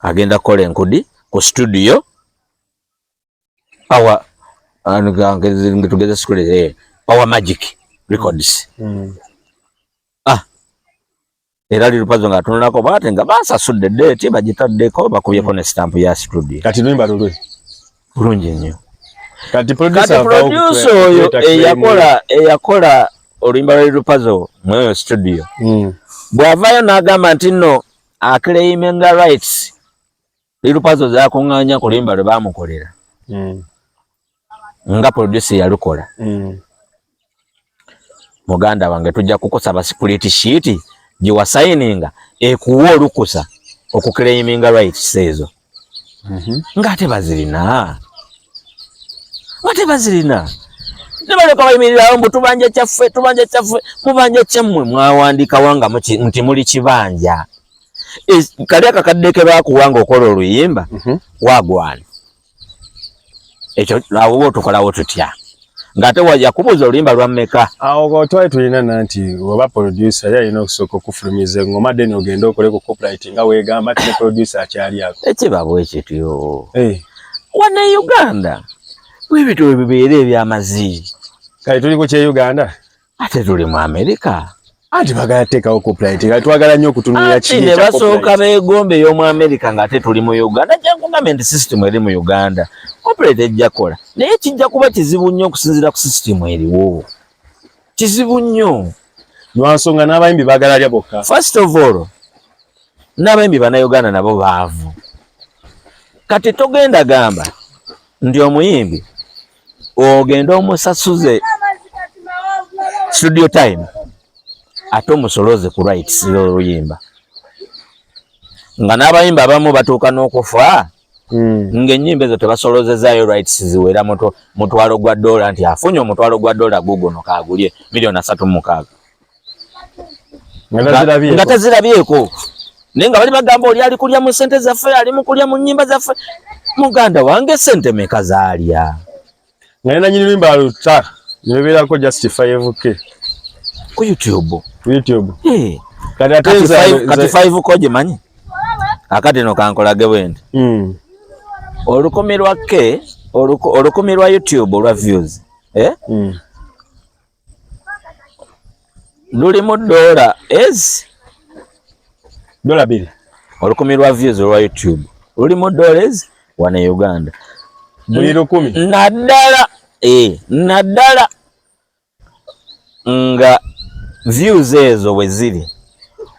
agenda kukola enkudi ku studio Power, tugeze school, Power Magic Records. Era Lirupazo ng'atunulako bw'ate nga basasudde date, bagitaddeko, bakubyeko ne stamp ya studio. Kati luyimba lulwe. Bulungi nnyo. Kati Kati producer avaawo producer oyo eyakola oluyimba lwa Lirupazo mu eyo studio, bw'avaayo n'agamba nti nno aclaiminga rights Lirupazo zakuŋŋaanya ku luyimba lwe baamukolera nga producer yalukola, muganda wange, tujja kukusaba split sheet gye wasayininga ekuwa olukusa okuclaiminga rights ezo. Ng'ate bazirina, ng'ate bazirina, ne balyoka bayimirirawo mbu tubanja kyaffe, tubanja kyaffe, mubanja kyammwe. Mwawandikawa nga nti muli kibanja? Kali akakadde ke baakuwa ng'okola oluyimba wagwana ekyo, awo oba otukolawo tutya ng'ate yakubuuza oluyimba lwa mmeka? Awo twali tulina nanti oba producer yali alina okusooka okufulumiza engoma, then ogende okole ku copyright nga weegamba nti ne producer akyali ako. Ekiba bwe kityo. Eh, wano e Uganda bwebityo bwe bibeera ebyamazi. Kale tuli ku kye Uganda. Ate tuli mu Amerika. Anti bagala teekawo copyright, kale twagala nnyo okutunulira Ati kiri ne ekya basooka copyright. beegomba ey'omu Amerika ng'ate tuli mu Uganda. Kyenkugambye nti system eri mu Uganda, copyright ejja kukola, naye kijja kuba kizibu nnyo okusinziira ku system eriwo, kizibu nnyo. Lwansonga n'abayimbi baagala lya bokka. First of all, n'abayimbi bannayuganda nabo baavu. Kati togenda gamba nti omuyimbi ogenda omusasuze studio time ate omusoloze ku rights z'oluyimba, nga n'abayimbi abamu batuuka n'okufa ng'ennyimba ezo tebasolozezaayo rights ziwera $1,000, nti afunye $1,000 guguno kagulye 36 million. Nga tazirabyeko. Nga tazirabyeko, naye nga bali bagamba oli ali kulya mu sente zaffe, ali mu kulya mu nnyimba zaffe. Muganda wange, sente meka zaalya? Nga ne nanyini luyimba aluta ne lubeerako just 5K. Ku YouTube. Ku YouTube. Eh, Kati ate kati kati 5 ko gimanyi akati no kankolage bwe nti 1,000 lwa k 1,000 lwa YouTube olwa views, eh? Lulimu dola ezi $2. 1,000 lwa views olwa YouTube lulimu dollars wano e Uganda. Buli 1,000. Naddala, naddala nga views ezo bwe ziri,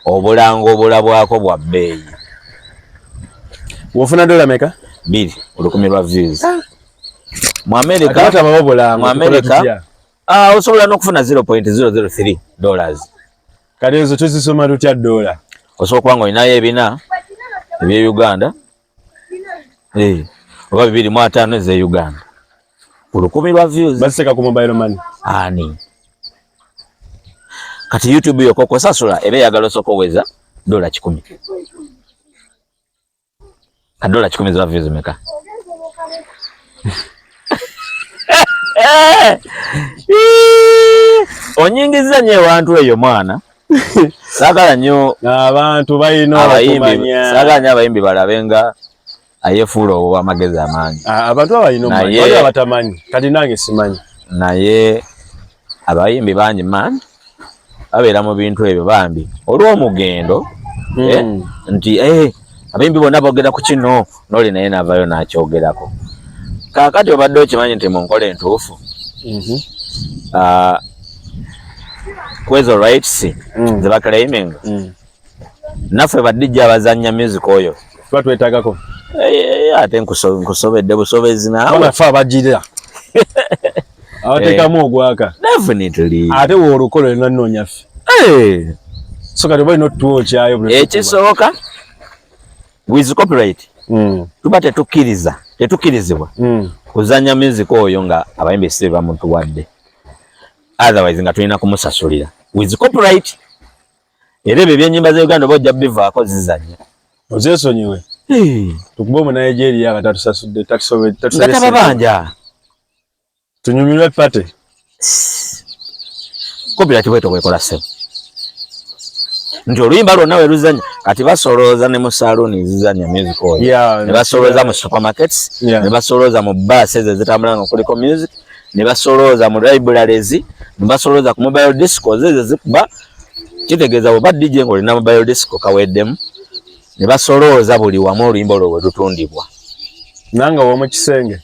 obulango obulabwako bwa bbeeyi. Wofuna dola meka? 2 1,000 lwa views mu America. Ate batabawo bulango. Mu America, ah, osobola n'okufuna $0.003. Kati ezo tuzisoma tutya dola? Osobola okuba nga olinayo ebina ebye Uganda, oba 250 ez'e Uganda ku 1,000 lwa views. Baziteeka ku mobile money? Ani kati YouTube yokka okusasula eba eyagala osooka oweza $100. Ka $100 ziba views meka? Onyingiza nnyo ewantu eyo, mwana, saagala nnyo. Abantu balina Abayimbi, okumanya. saagala nnyo abayimbi balabe nga ayefuula ow'amagezi amangi. Ah, abantu abalina omumanyi, waliwo abatamanyi, kati nange simanyi. Naye abayimbi bangi man babeera mu bintu ebyo bambi olw'omugendo, nti abayimbi bonna boogera ku kino, n'oli naye n'avaayo n'akyogerako. Kaakati obadde okimanyi nti mu nkola entuufu, ah, kwezo rights ze baclaiminga, naffe ba DJ abazannya music oyo Tuba twetagako. Ate nkusobedde busobezi naawe. Banafe abajirira abateekamu ogwaka. Definitely. Ate woolukola olina nnoonya ffe. So kati oba olina otuwokyayo buli Ekisooka, with copyright, tuba tetukkiriza, tetukkirizibwa kuzanya music oyo nga abayimbi si bamutuwadde, otherwise nga tulina kumusasulira with copyright. Era ebyo ebyenyimba za Uganda oba ojja bivaako zizanya. Ozeesonyiwe, tukube omunigeria nga tatusasudde. Nga tababanja. Tunyumirwe party. Copyright bwetyo bwekola, ssebo, nti oluyimba lwonna we luzanya kati basolooza ne mu salooni zizanya music oyo, ne basolooza mu supermarkets, ne basolooza mu baasi ezo ezitambula nga kuliko music, ne basolooza mu libraries, ne basolooza ku mobile discos ezo zikuba. Kitegeeza bw'oba DJ ng'olina mobile disco kaweddemu, ne basolooza buli wamu oluyimba olwo we lutundibwa. Nange w'omu kisenge.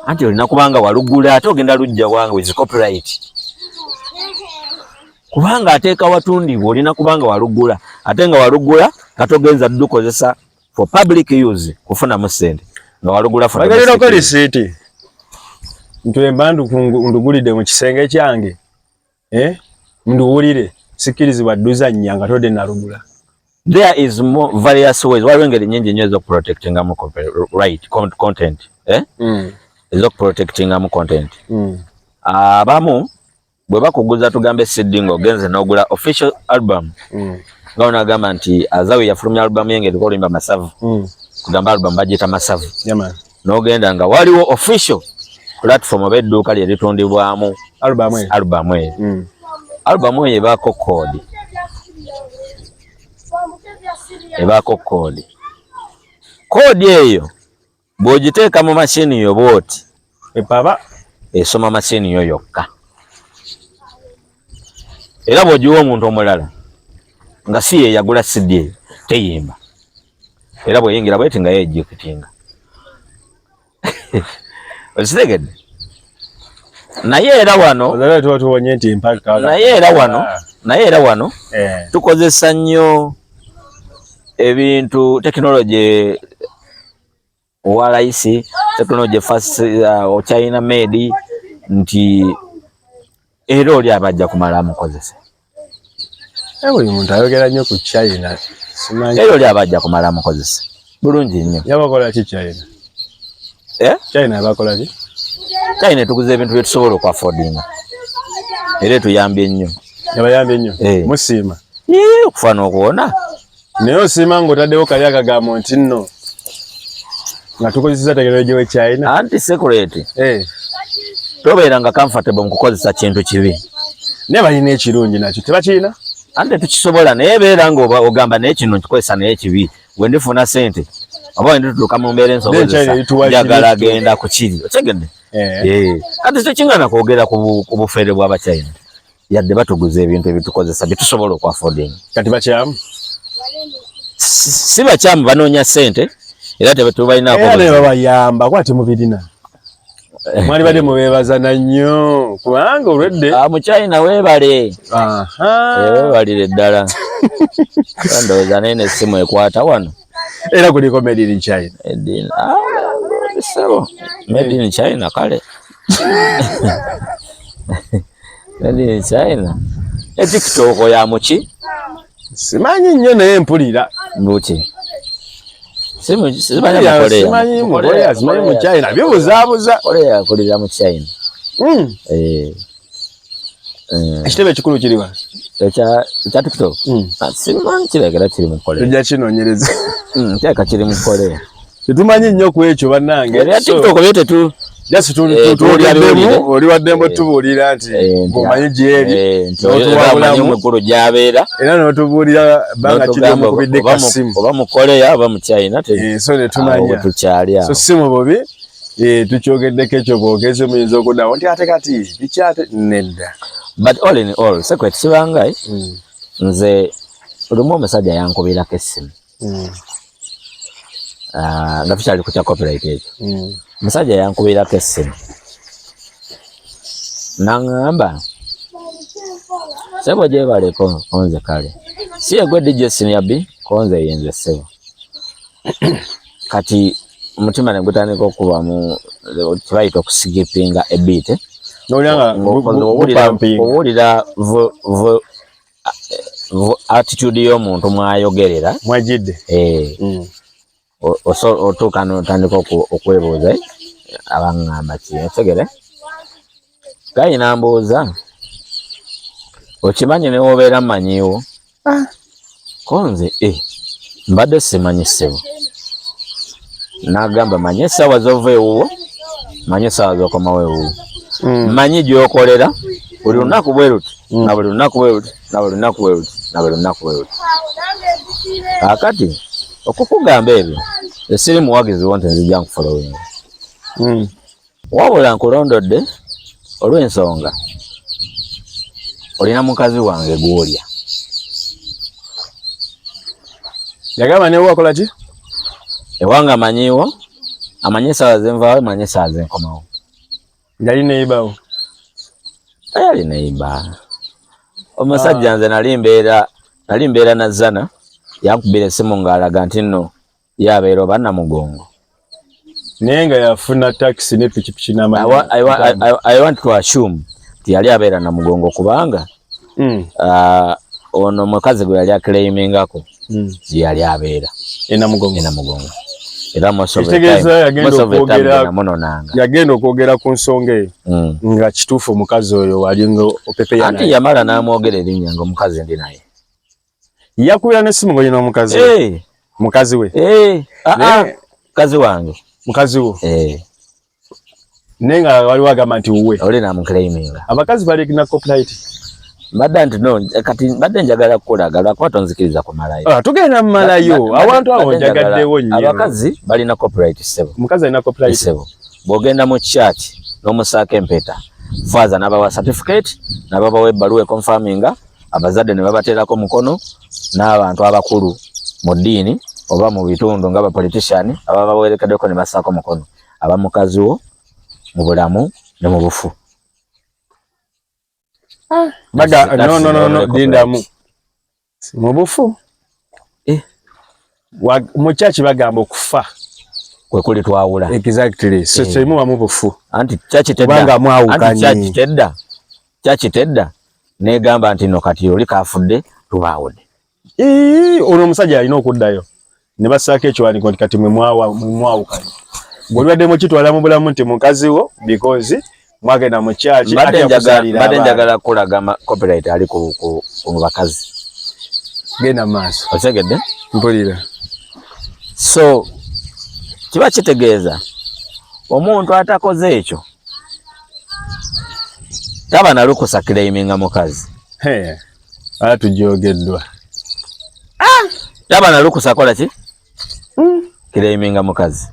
Anti olina kubanga walugula, ate ogenda lujja wange with copyright, kubanga ateeka watundibwa, olina kubanga walugula, ate nga walugula nga togenza dukozesa for public use kufunamu ssente, nga walugula for bagalirako domestic use. Risiiti nti mba ndugulidde mu kisenge kyange, eh? Nduwulire sikkirizibwa dduzannya nga todde nalugula. There is more various ways, waliwo engeri nyingi nnyo ez'okuprotectingamu copyright content, eh? Ez'okuprotectingamu content. Abamu bwe bakuguza, tugambe CD, ng'ogenze n'ogula official album, nga onagamba nti Azawi yafulumya album ye ng'eriko oluyimba Masavu, kugamba album bagiyita Masavu, Yeah, man. n'ogenda nga waliwo official platform oba edduuka lye litundibwamu Album eyo. Album eyo, album eyo ebaako code, ebaako code. Code eyo bw'ogiteeka mu mashini yo bw'oti, Epaba. Esoma mashini yo yokka, era bw'ogiwa omuntu omulala nga si ye yagula CD eyo, teyimba. Era bweyingira bweti nga yeejjukitinga, okitegedde? Naye era wano Ozalala tuba tuwonye nti mpaka. Naye era wano tukozesa nnyo ebintu tekinologi owa layisi, tekinologi fast, China made, nti era oli abajja kumala amukozesa. Eh, buli muntu ayogera nnyo ku China. Simanyi. Era oli abajja kumala amukozesa bulungi nnyo. Yabakola ki China? Eh? China bakola ki? China etuguza ebintu byetusobola okwaffordinga, era etuyambye nnyo. Yabayambye nnyo. Eh. Musiima. Yee, okufa n'okuwona. Naye osiima ng'otaddewo kali akagambo nti nno nga tukozesa tekinologi we China. Anti secret, Eh. tobeeranga comfortable mu kukozesa kintu kibi. Naye balina ekirungi nakyo tebakirina. Anti tetukisobola, naye beera nga ogamba naye kino nkikozesa naye kibi, bwe ndifuna sente oba bwe nditutuuka mu mbeera ensobozesa, China erituwa njagala kiri. genda ku kiri, otegedde? Eh. Eh, kati tekingana kwogera ku bufeere bw'abachina, yadde batuguza ebintu ebitukozesa byetusobola okwaffordinga. Kati bakyamu. Si bakyamu, banoonya ssente era tetubalinaako Era ne buzibu. babayamba kuba temubirina. Mwali badde mubeebaza na nnyo kubanga olwedde. Ah, mu China weebale. Aha. Eh, weebalire ddala. Era ndowooza naye n'essimu ekwata wano. Era kuliko made in China. Made in, ah, ssebo, made in China, kale made in China. Ne TikTok ya muki? Simanyi nnyo naye mpulira. Mbuki simanyi mu Korea. Simanyi mu Korea, simanyi mu China, bibuzaabuza. Korea akulira mu China. Eh. Eh, Ekitebe ekikulu kiri wa? Ekya TikTok? Mm. Ah, simanyi, kirabika kiri mu Korea. Tujja kinoonyereza. Kirabika kiri mu Korea. Tetumanyi nnyo ku ekyo bannange. Ebya So, TikTok byo tetu just Eh, tuwulira tuwuliddemu, biwulire. oli waddembe Eh. tubuulira nti Eh, ng'omanyi gyeri nti oyo era amanyi n'otuwabulamu omukulu gy'abeera. Era n'otubuulira bbanga kiri N'otugamba omukubidde kasimu. Oba mu Korea oba mu China Eh, so ne awo tumanya. Tukyali awo. So si mu bubi, eh, tukyogeddeko ekyo, bwogeze muyinza okuddawo nti ate kati bikyate nedda. But all in all, secret sibangayi, nze lumu omusajja yankubirako essimu. Ah, nga tukyali ku kya copyright ekyo, omusajja yankubirako essimu naŋŋamba, "Sebo, gyebaleko." Konze, "Kale, si yegwe DJ Senior B?" Konze, "Yenze ssebo." Kati Omutima ne gutandika okubamu kyebayita okuskippinga a beat. Owulira attitude y'omuntu mwayogerera. Mwajidde. Eh. Otuuka n'otandika okwebuuza, abaŋŋamba ki? Otegere gayi nambuuza, okimanyi ne wobeera mmanyiiwo? Ah. Ko nze, eh, mbadde simanyi, ssebo. N'agamba, manyi essaawa z'ova ewuwo, manyi essaawa z'okomawo ewuwo, manyi gy'okolera buli lunaku bwe luti, na buli lunaku bwe luti, na buli lunaku bwe luti, na buli lunaku bwe luti. Kaakati okukugamba ebyo, esiri muwagizi wo nti nzija nkufollowinga, wabula nkulondodde olw'ensonga olina mukazi wange gw'olya. Yagamba ne wakola ki? Ewange amanyiiwo, amanyi essaawa zenvaawo, amanyi essaawa zenkomawo. Yali neibawo? Yali neiba omusajja. Nze nali mbeera nazzana, yankubira essimu ng'alaga nti nno yabeera oba Namugongo. Naye nga yafuna taxi ne pikipiki. I want to assume nti yali abeera Namugongo kubanga ono omukazi gwe yali aclaimingako yali abeera enamugongo. Enamugongo, era Ekitegeeza yagenda namunonanga. Yagenda okwogera ku nsonga eyo nga kituufu omukazi oyo walinga opepeya. Anti yamala n'amwogera erinnya nga omukazi ndi naye. Yakubira n'essimu ng'olina omukazi we? Eh. Mukazi we? Eh, ah, ah, mukazi wange. Mukazi wo? Eh. Naye nga waliwo agamba nti wuwe. Oli namuclaiminga. Abakazi bali na copyright. Mbadde nti no, kati mbadde njagala kukulaga lwakuba tonzikiriza kumalayo. Ah, tugenda mumalayo awantu awo njagaddewo nnyo. Abakazi balina copyright, ssebo. Omukazi alina copyright? Ssebo, bw'ogenda mu church n'omusaako empeta, faaza n'abawa certificate, n'ababawa ebbaluwa econfirminga, abazadde ne babateerako mukono, n'abantu abakulu mu ddiini oba mu bitundu nga bapolitician ababa bawerekeddeko ne bassaako mukono, aba mukazi wo mu bulamu ne mu bufu. Baga no, no, no, no, dindamu, mu bufu? Eh. Mu church bagamba okufa kwe kuli twawula. Exactly, so Eh. kyemuba mu bufu. Anti church tedda. Kubanga Anti mwawukanye. Church tedda negamba nti no kati oli kafudde, tubaawudde. Ii, ono omusajja alina okuddayo ne bassaako ekiwandiiko nti kati mwe mwawukanye. Bw'olibadde mukitwala mu bulamu nti mukazi wo because mwagenda mu church, ate yakuzaalira Mbadde abaana. njagala kulaga copyright ali ku bakazi. Genda mu maaso. Otegedde? Mpulira. So kiba kitegeeza omuntu atakoze ekyo taba na lukusa claiminga mukazi. Hey, ala tujogeddwa. Taba na lukusa kola ki? Claiminga mukazi.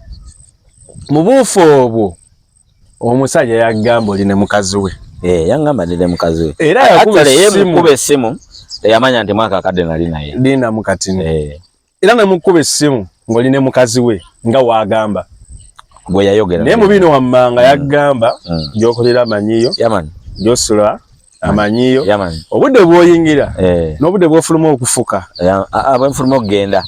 Mu buufu obwo omusajja yagamba oli ne mukazi we? Eh, yangamba ndi ne mukazi we. Era yakuba Actually, ye essimu. mukuba essimu teyamanya nti mwaka akadde nali naye. Lindamu katini. Eh, Era nemukuba essimu ng'oli ne mukazi we nga waagamba? Gwe yayogera. Naye mu bino wammanga yagamba gy'okolera amanyiyo, Yaman. gy'osula amanyiyo, Yaman. obudde bw'oyingira n'obudde bw'ofuluma okufuka. Bwe nfuluma okugenda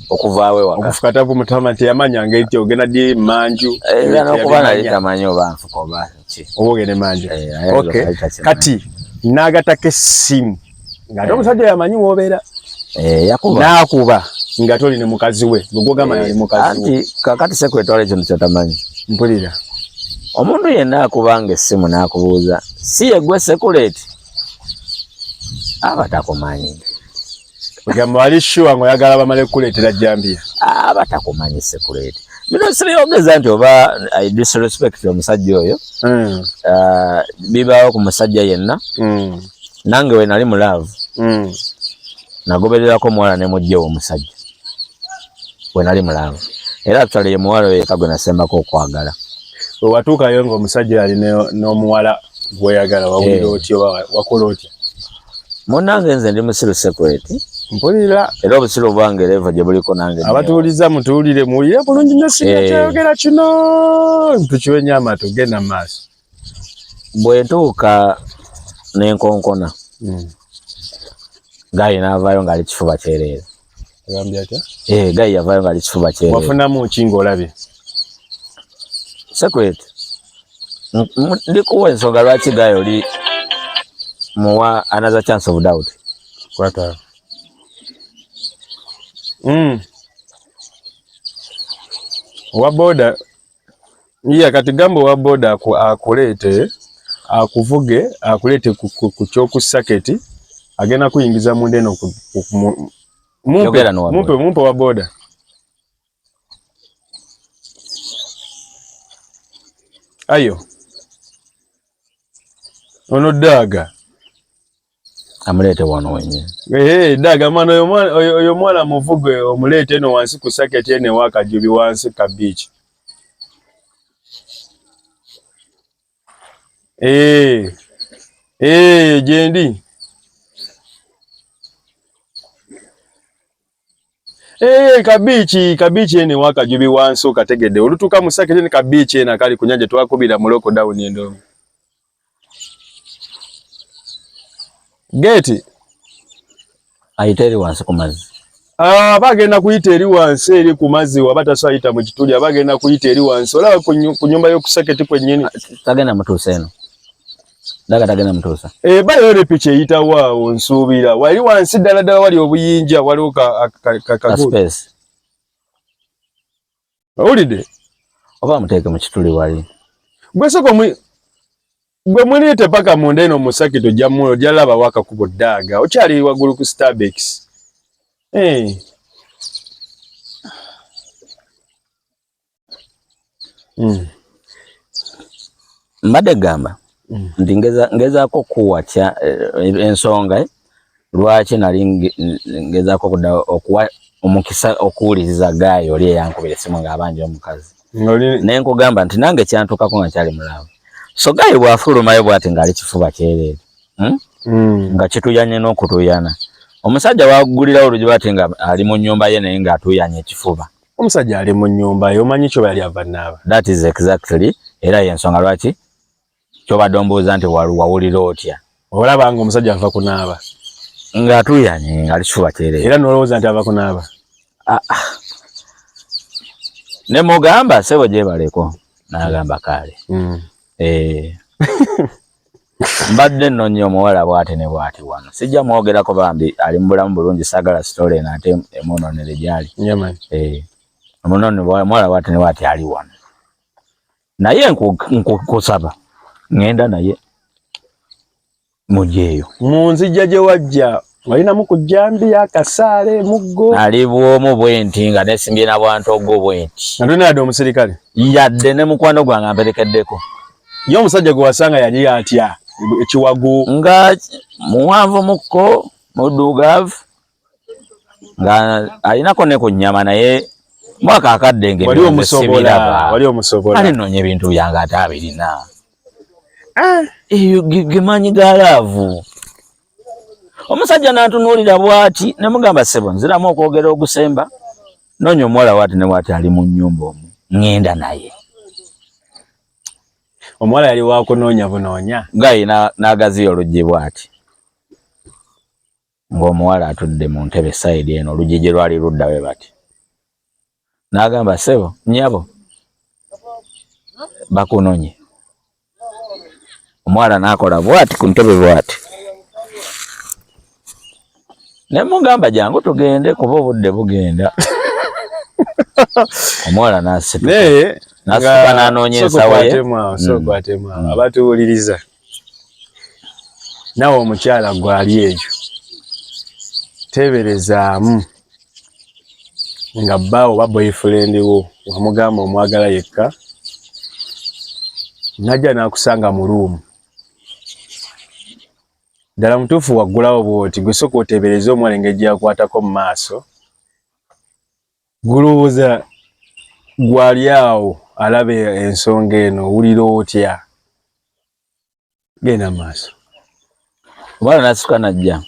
okuvaawo ewaka. Okufuka takumutama nti yamanya ngeri ti ogenda ddi manju. Eh, era n'okuba nali tamanyi oba nfuka oba ki. Oba ogende manju. Eh, ayinza Okay. okuba takimanyi. Kati n'agatako essimu ng'ate omusajja yamanyi w'obeera. Eh, yakuba. N'akuba nga toli ne mukazi we, gwe gwogamba yali mukazi we. Anti kakati sekwetwala ekintu kyotamanyi. Mpulira. Omuntu yenna akubanga essimu n'akubuuza si ye gwe sekuleti, aba takumanyi. Ogamba wali sure ng'oyagala bamale kukuleetera jambiya? Aba takumanyi sekuleti. Bino sibiyogeza nti oba I disrespect omusajja oyo. Ah, bibaawo ku musajja yenna. Nange we nali mu love, nagobererako omuwala ne mujjewo omusajja we nali mu love, era actually ye muwala oyo yekka gwe nasembako okwagala. We watuukayo ng'omusajja yali n'omuwala gw'oyagala, wawulira Eh. otya oba wakola otya? Munnange, nze ndi musiru sekureti. Mpulira. Era obusiru bwange level gye buliko nange Abatuwuliza mutuwulire, muwulire bulungi nnyo singa Eh. kyayogera kino tukiwe nnyo amatu. Genda mu maaso. Bwe ntuuka n'enkonkona, guy n'avaayo ng'ali kifuba kyereere. Agambye atya? Eh, guy yavaayo ng'ali kifuba kyereere. Wafunamu ki ng'olabye? Secret, ndikuwa ensonga lwaki guy oli muwa another chance of doubt. Kwata. Owa boda iya kati gamba owa boda akuleete akuvuge akuleete ku kyoku saketi agenda kuyingiza munda eno Yogera n'owa mumpe boda. Mumpe wa boda. Ayo ono daaga Amuleete wano wenyini. Ehe, daga mwana oyo mwana muvuge omuleete eno wansi ku saketi eno ewa Kajubi wansi ka beach. Eh. Eh, jendi. Eh, kabichi, kabichi ene wa Kajubi wansi okategedde. Olutuuka mu saketi ene kabichi eno akali ku nnyanja twakubira mu lockdown endongo. Geti. Ayita eri wansi ku mazzi. Ah, bagenda kuyita eri wansi eri ku mazzi waba tasobola mu kituli abagenda kuyita eri wansi olaba ku nyumba y'okusaketi kwennyini. Tagenda mutuusa eno. Daga tagenda mutuusa. Eh, bayo eri piki eyitawo awo nsuubira wali wansi ddala ddala wali obuyinja waliwo ka Ka space. Owulidde? Oba muteeke mu kituli wali. Gwe sooka gwe muleete paka munda eno mu saketi ojja laba wakakubo ddaaga okyali waggulu ku Starbucks. Eh. Mbadde gamba nti ngezaako kuwa kya ensonga lwaki nali ngezaako kudda okuwa omukisa okuwuliriza guy oli eyankubira essimu ng'abanja omukazi. Naye nkugamba nti nange kyantuukako nga nkyali mulaavu. So guy bw'afulumayo bw'ati ng'ali kifuba kyereere. Nga kituyanye n'okutuyana. Omusajja wagulirawo oluggi bw'ati nga ali mu nnyumba ye naye ng'atuyanye ekifuba. Omusajja ali mu nnyumba ye omanyi kyoba yali ava naaba. That is exactly era y'ensonga lwaki kyobadde ombuuza nti wawulira otya. Olaba nga omusajja ava kunaaba. Ng'atuyanye ng'ali kifuba kyereere. Era n'olowooza nti ava kunaaba. Ah, ah. Ne mugamba ssebo gyebaleko n'agamba kale. Mbadde nnoonya omuwala bw'ati ne bw'ati wano. Sijja mwogerako bambi ali mu bulamu bulungi saagala story eno ate emwonoonere gy'ali. Omuwala bw'ati ne bw'ati ali wano. Naye nkusaba ŋŋenda naye mugyeyo. Mu nzijja gye wajja walinamu ku jjambiya, akasaale, muggo. Nali bw'omu bwe nti nga nesimbye na bwantogo bwe nti. Nga tolina yadde omusirikale? Yadde ne mukwano gwange amperekeddeko. Ye omusajja gwe wasanga yali atya? Ekiwago. Nga muwanvu mukko, muddugavu, nga alinako ne ku nnyama naye mwaka akadde ng'ebyo Wali nze omusobola, sibiraba. wali omusobola. Ali nnoonya ebintu byange ate abirina. Eyo ge maanyi ga love. Omusajja n'antunuulira bw'ati ne mugamba ssebo nziramu okwogera ogusemba noonya omuwala bw'ati ne bw'ati ali mu nnyumba omwo ŋŋenda naye. Omuwala yali wa kunoonya bunoonya. Guy n'agaziya oluggi bw'ati. Ng'omuwala atudde mu ntebe side eno oluggi gye lwali ludda bwe bati. N'agamba ssebo nnyabo bakunonye. Omuwala n'akola bw'ati ku ntebe bw'ati. Ne mugamba jangu tugende kuba obudde bugenda. Omuwala n'asituka. Naye N'asituka n'anoonya ensawo ye. Sooka okwatemu awo. Abatuwuliriza. Naawe omukyala gw'ali eyo teeberezaamu nga bbaawo oba boyfriend wo wamugamba omwagala yekka n'ajja n'akusanga mu room. Ddala mutuufu waggulawo bw'oti gwe sooka oteebereze omuwala engeri gy'akwatako mu maaso. Gulowooza gw'ali awo alaba ensonga eno owulira otya? Genda mu maaso. Omuwala n'asituka n'ajja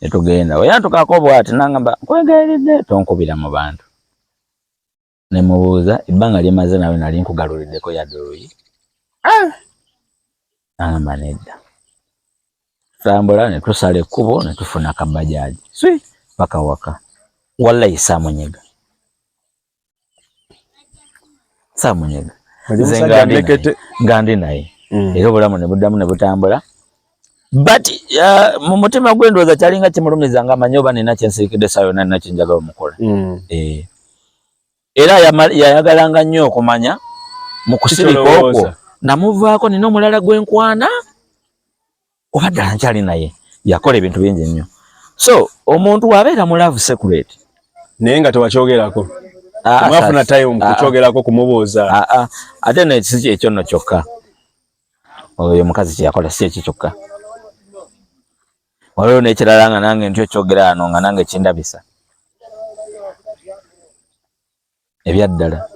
ne tugenda. Bwe yantuukako bw'ati n'angamba nkwegayiridde tonkubira mu bantu. Ne mubuuza ebbanga lye mmaze nawe nali nkugaluliddeko yadde oluyi. N'angamba nedda. Tutambula ne tusala ekkubo ne tufuna akabajaaji swi paka waka. Wallahi saamunyega. Saamunyega. Nze nga ndi naye era obulamu ne buddamu ne butambula, but mu mutima gwe ndowooza kyalinga kimulumiza nga amanyi oba nina kyensirikidde essaawa yonna, nina kyenjagala omukola. Era yayagalanga nnyo okumanya mu kusirika okwo namuvaako nina omulala gwenkwana oba ddala nkyali naye. Yakola ebintu bingi nnyo. So omuntu wabeera mu love secret naye nga tewakyogerako, temwafuna time kukyogerako, kumubuuza? Ate nekisi ekyo nno kyokka oyo omukazi kyeyakola si ekyo kyokka, waliwo n'ekirala nga nange ntyo kyogera ano nga nange kindabisa ebyaddala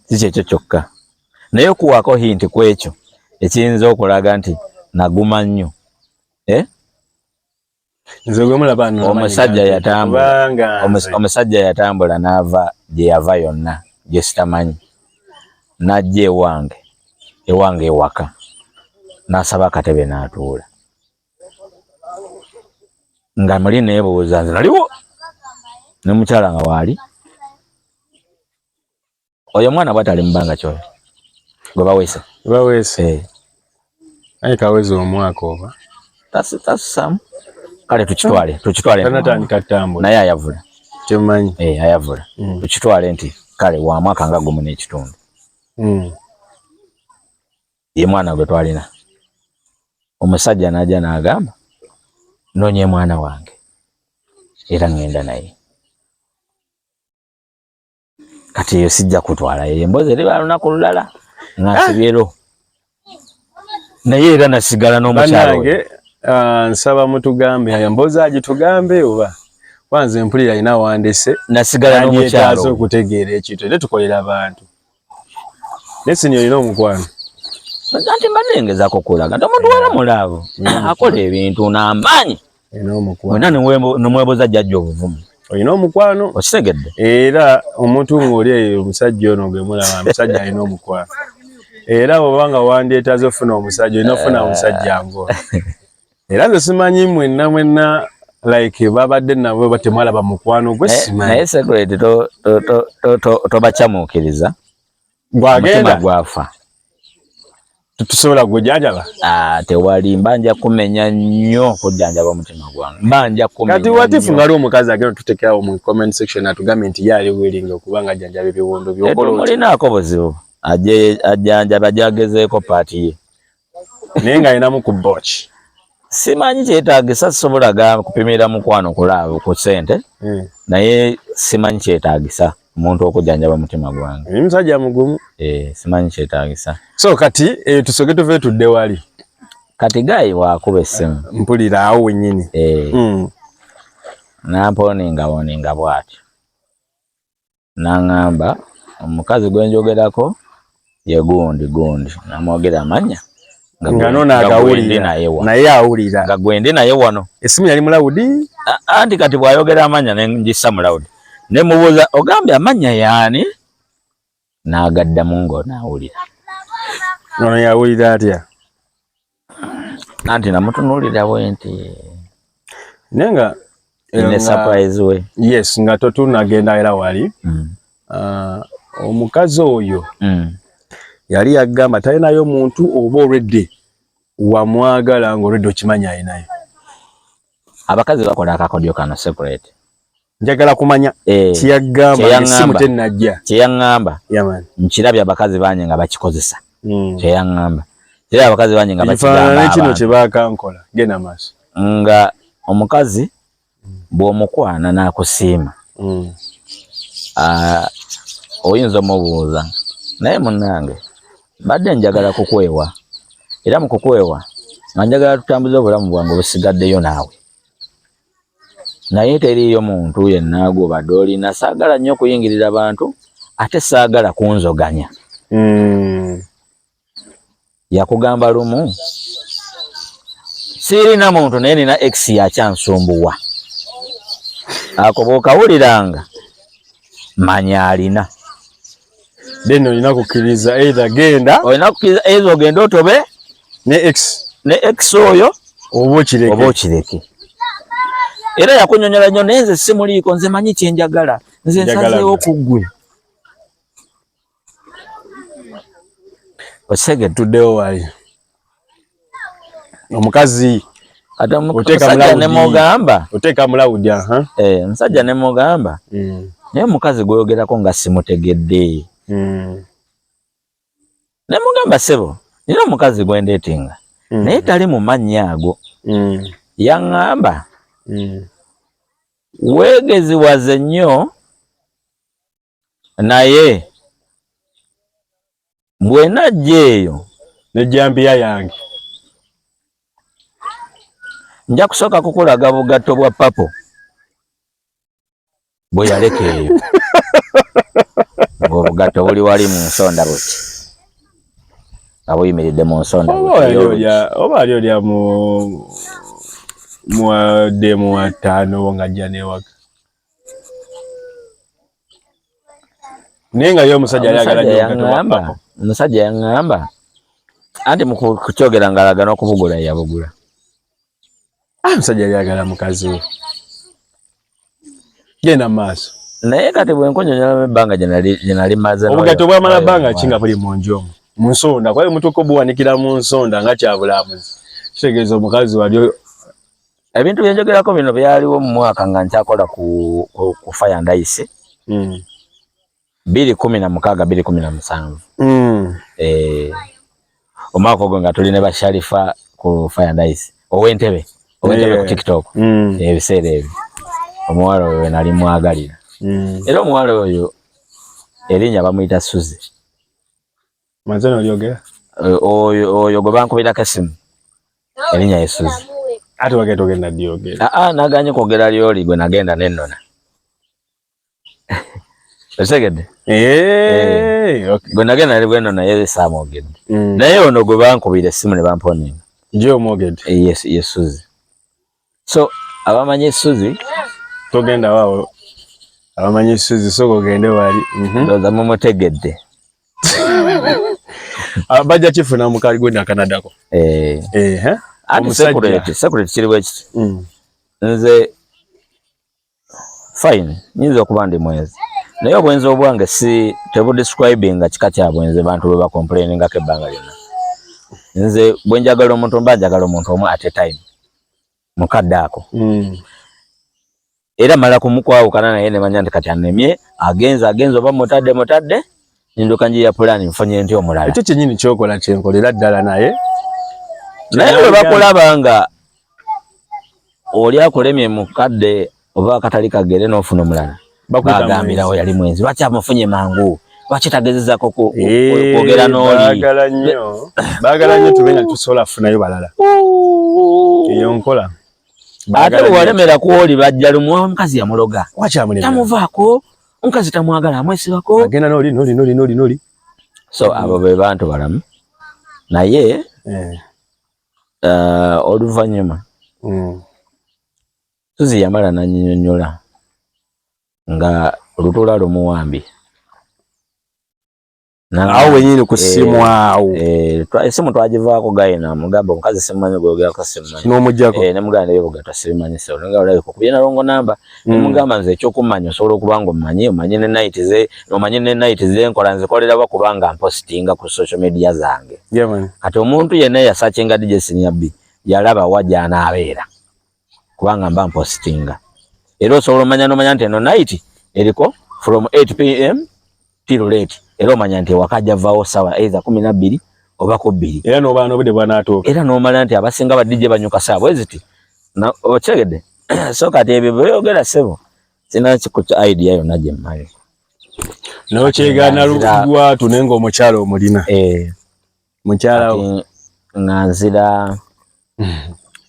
si kyekyo kyokka, naye okuwaako hint ku ekyo ekiyinza okulaga nti naguma nnyo, eh? Nze gwe mulaba. Omusajja yatambula, omusajja yatambula n'ava gye yava yonna gye sitamanyi, n'ajja ewange ewaka, n'asaba akatebe n'atuula nga muli neebuuza nze naliwo ne mukyala nga waali oyo omwana bwatali mubanga kyoyo gwe baweese. Baweese? Eh. Aye kaweza omwaka oba? Tasusamu, kale tukitwale. Tanatandika ttambula. Naye ayavula. Temumanyi. Eh, ayavula. Tukitwale nti kale wa mwaka nga 1.5. Ye mwana gwe twalina. Omusajja n'ajja n'agamba, noonye mwana wange era ŋŋenda naye. Kati eyo sijja kutwala eyo emboozi eriba lunaku lulala nga nsibyero, naye era nasigala n'omukyalo. Bannange, nsaba mutugambe ayo mboozi agitugambe oba kwanze mpulira alina wandese. Nasigala n'omukyalo. Okutegeera ekintu era tukolera abantu, naye sini olina omukwano. Anti mbadde ngezaako okulaga nti omuntu wala mu love akola ebintu n'amaanyi olina omukwano. Wena nemwebuuza jjajja obuvumu. Olina omukwano. Okitegedde? Era omuntu ng'oli eyo, omusajja ono gwe mulaba, omusajja alina omukwano, era bw'oba nga wandyetaaze ofuna omusajja, olina ofuna omusajja ng'ono. Era nze simanyi mwenna mwenna like babadde nabo oba temwalaba mukwano gwe, simanyi. Naye security tobakyamuukiriza. Gwagenda. Omutima gwafa. Tusobola gujjanjaba? Ah, tewali, mba nja kumenya nnyo okujjanjaba omutima gwange, mba nja kumenya. Kati what if nga ali omukazi agenda tutekerawo mu comment section atugambye nti ye ali willing okuba nga ajjanjaba ebiwundu byokola otya? Mulinaako buzibu, ajje ajjanjaba, agezeeko part ye. Naye ng'alinamu ku boki. Simanyi kyetaagisa, sisobola kupimira mukwano ku love ku ssente. Naye simanyi kyetaagisa omuntu okujjanjaba omutima gwange. Oli musajja mugumu. Eh, simanyi kyetaagisa. So kati tusoke tuve tudde wali. Kati guy wakuba essimu. Mpulira awo wennyini. Eh, namponinga bw'atyo n'aŋŋamba omukazi gwe njogerako ye gundi gundi, namwogera amannya. Nga noono agawulira. Naye wano. Naye awulira. Nga gwendi naye wano. Essimu yali mu loud? Anti kati bw'ayogera amannya ne ngissa mu loud, ne mubuuza, ogambye amannya yaani? N'agaddamu ng'onaawulira. Ono yawulira atya? Anti namutunuulira bwe nti naye nga in a surprise way. Yes, nga totunagenda era wali. Omukazi oyo yali yagamba talinayo muntu oba olwedde wamwagala nga olwedde okimanyi alinayo? Abakazi bakola akakodyo kano secret. Njagala kumanya Eh, kyeyagamba kyeyaŋŋamba. esimu tennajja. Kyeyaŋŋamba. Yeah, man. Nkirabye abakazi bangi nga bakikozesa. Kyeyaŋŋamba era abakazi bangi nga ekifaanana bakigamba kino abantu. Kye bakankola genda maaso. Nga omukazi bw'omukwana n'akusiima, oyinza omubuuza, naye munnange mbadde njagala kukwewa, era mu kukwewa nga njagala tutambuze obulamu bwange obusigaddeyo naawe, naye teriiyo muntu yenna gw'obadde olina? Saagala nnyo okuyingirira bantu, ate saagala kunzoganya. Yakugamba lumu, sirina muntu naye nina ex yakyansumbuwa. Ako bw'okawuliranga manya alina. Then olina kukkiriza either genda olina kukkiriza either ogende otobe ne ex ne ex oyo oba okireke. Oba okireke. Era yakunyonyola nnyo, naye nze simuliiko, nze manyi kyenjagala, nze Njagala nsazeewo gwe. ku ggwe. Okitegedde? Tuddewo wali omukazi. Kati omusajja ne mugamba, oteeka mu loud, aha. Eh, omusajja ne mugamba, naye omukazi gweyogerako nga simutegedde. Ne mugamba, ssebo, nina omukazi gwendeetinga, naye tali mu mannya ago. Yaŋŋamba, weegeziwaze nnyo, naye bwe najja eyo nejjambiya yange, nja kusooka kukulaga bugatto bwa papo bwe yaleka eyo, ng'obugatto buli wali mu nsonda buti, nga buyimiridde mu nsonda. Oba ali olya mu muwadde mu 5 ng'ajja n'ewaka, naye nga ye omusajja ali agala nnyo. Omusajja yaŋŋamba, anti mu kukyogera ng'alaga n'okubugula yabugula. Ah, omusajja yali agala mukazi we. Genda mu maaso. Naye kati bwe nkunyonyola ebbanga gye nali maze. Obugatto bwamala bbanga ki nga buli mu nju omwo mu nsonda? Kuba mutuuka obuwanikira mu nsonda nga kyabulamuzi, kitegeeza omukazi wali. Ebintu byenjogerako bino byaliwo mu mwaka nga nkyakola ku Fire and Ice, 2016, 2017. Eh, omwaka ogwo nga tuli ne basharifa ku Fire and Ice, ow'Entebe, ow'Entebe ku TikTok. Ebiseera ebyo omuwala oyo nali mwagalira. Era omuwala oyo erinnya bamuyita Suzi. Mazeno olyogera. Oyo gwe bankubirako essimu erinnya ye Suzi. Ate wagenda ogenda dyogera. Aa, naganye kwogera lyoli gwe nagenda nennona. Otegedde? Gwe nagenda nali bweno naye saamwogedde. Naye ono gwe bankubira essimu ne bamponinga nje omwogedde. Ye Suzi. So abamanyi Suzi, togenda waawo, abamanyi Suzi sooka ogende wali. Ndowooza mumutegedde. Ah, bajja kifuna mu kaligwenda akanadako. Eh. Eh, anti secret kiri bwe kiti. Nze fine, nyinza okuba ndi mwenzi, naye obwenzi obwange si tebudescribinga kika kya bwenzi bantu bwe bacomplainingako ebbanga lyonna. Nze bwe njagala omuntu, mba njagala omuntu omu at a time mukadde ako. Era mala kumukwawukana naye nemanya nti kati anemye, agenze agenze, oba mutadde mutadde, ninduka njiya pulaani nfunye nti omulala. Ekyo kyennyini kyokola kyenkolera ddala, naye Naye bwe bakulaba nga oli akulemye mu kadde oba akatali kagere n'ofuna omulala, bagambirawo yali mwenzi, lwaki amufunye mangu, lwaki tagezezaako kwogera n'oli? Baagala nnyo, baagala nnyo tube nga tusobola kufunayo balala. Eyo nkola. Ate bwe walemera ku oli, bajja lumu, omukazi yamuloga, Wakyamulemera. tamuvaako, omukazi tamwagala, amwesibako. Agenda noli noli noli noli noli. So abo be bantu balamu, naye oluvannyuma Suzi yamala nanyinyonnyola nga olutuula lumuwambye. Awo wenyini ku ssimu awo? Eh, essimu twagivaako, gayina mugamba omukazi simumanyi, gwogerako simumanyi. N'omuggyako? Eh, nemugamba naye bugatwa sibimanyi, so nga olabika okubye na wrong number. Nemugamba nze ekyokumanya osobola okuba nga omumanyi, omanyi ne night ze, omanyi ne night ze nkola, nzikolera wa, kubanga mpositinga ku social media zange. Yeah, man. Kati omuntu yenna yasearchinga DJ Senior B yalaba wa gy'anaabeera, kubanga mba mpositinga, era osobola omanya nomanya nti eno night eriko from 8 p.m. till late, era omanya nti ewaka ajja sawa either 12 oba ku 2. Era n'oba n'obudde bw'anaatuuka. Era nomanya nti abasinga ba DJ banyuka saa bwe ziti. Okitegedde? So kati ebyo byeyogera, ssebo, sina kikuta idea yonna gye mmanyi. N'okyegaana lwatu, naye ng'omukyala omulina. Eh, Mukyala wo. Kati nga nzira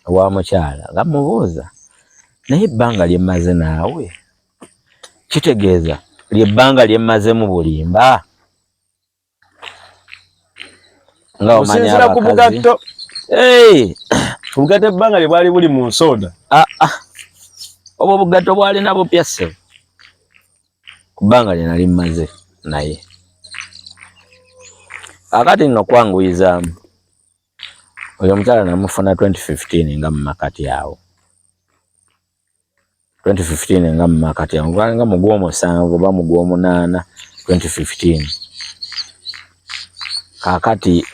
wa mukyala nga mubuuza, naye ebbanga lye mmaze naawe kitegeeza lyebbanga lye mmaze mu bulimba nga omanyi Osinziira ku abakazi. bugatto. Hey! Obugatto ebbanga lye bwali buli mu nsonda. Ah, ah. Obwo obugatto bwalina bupya, ssebo, ku bbanga lye nali mmaze naye. Akati nno kwanguyizaamu, oyo omukyala namufuna 2015 nga mu makati awo, 2015 nga mu makati awo, nga mu gw'omusanvu oba mu gw'omunaana 2015. Kakati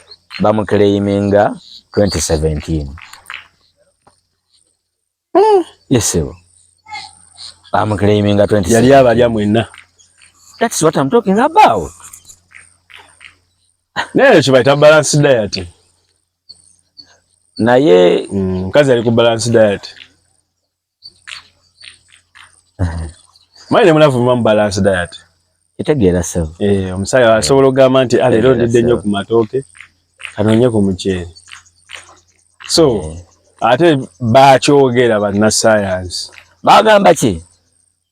bamuclaiminga 2017. Yes sir. Bamuclaiminga 2017. Yali abalya mwenna. That's what I'm talking about. Naye kibayita balance diet. Naye Omukazi ali ku balance diet. Manyi ne mulavu muba mu balance diet. Kitegeera ssebo. Eh, omusajja asobola okugamba nti "Ah, leero ndidde nnyo ku matooke, kanoonye ku muceere." So ate bakyogera bannasayansi. Bagamba ki?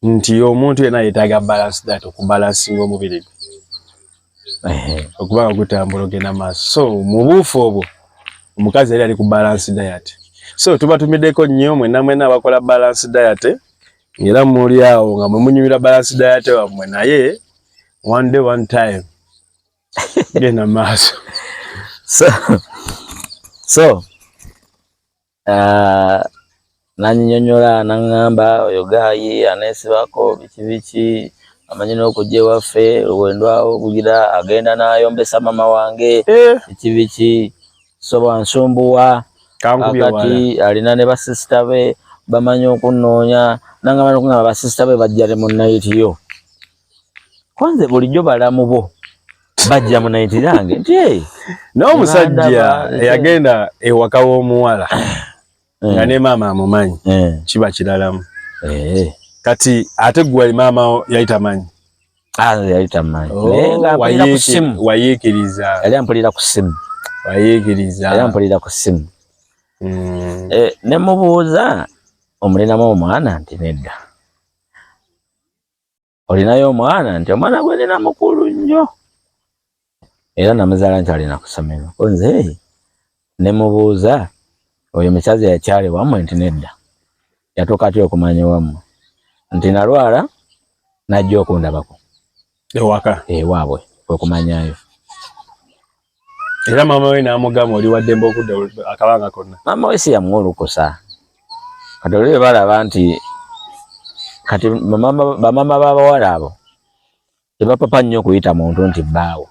Nti omuntu yenna yeetaaga balance diet okubalansinga omubiri gwe okuba nga gutambula ogenda maaso. So mu buufu obwo omukazi yali ali ku balance diet. So tubatumiddeko nnyo mwenna mwenna abakola balance diet, era muli awo nga mwe munyumira balance diet wammwe, naye one day, one time genda maaso. So nanyinyonyola, naŋŋamba oyo guy aneesibako biki biki, amanyi n'okujja ewaffe wendwawo kugira agenda n'ayombesa mama wange, biki biki, so bwansumbuwa. Kankubye wala. Akati alina ne basisita be bamanyi okunnoonya, nangamba nokugamba basisita be bajja ne mu night yo, konze bulijjo balamu bo bajja mu night yange nti "Hey, N'omusajja Nebandaba, eyagenda ewaka w'omuwala nga ne maama amumanyi, kiba kiralamu. Kati ate gwe maama yali tamanyi? Ah, nze yali tamanyi. Oh, Naye nga ampulira ku ssimu. Wayiikiriza. Yali ampulira ku ssimu. Wayiikiriza. Yali ampulira ku ssimu. Eh, ne mubuuza, omulinamu omwana? Nti nedda. Olinayo omwana? Nti omwana gwe nina mukulu nnyo, era namuzaala nti alina ku ssomero. Ko nze ne mubuuza, oyo mukyazi yakyali wammwe? Nti nedda. Yatuuka atya okumanya wammwe? Nti nalwala najja okundabako ewaka. Ewaabwe kwe kumanyayo. Era maama we n'amugamba oli waddembe okudda akabanga konna? Maama we si yamuwa olukusa. Kati oli bwe balaba nti kati bamama b'abawala abo tebapapa nnyo okuyita muntu nti bbaawo,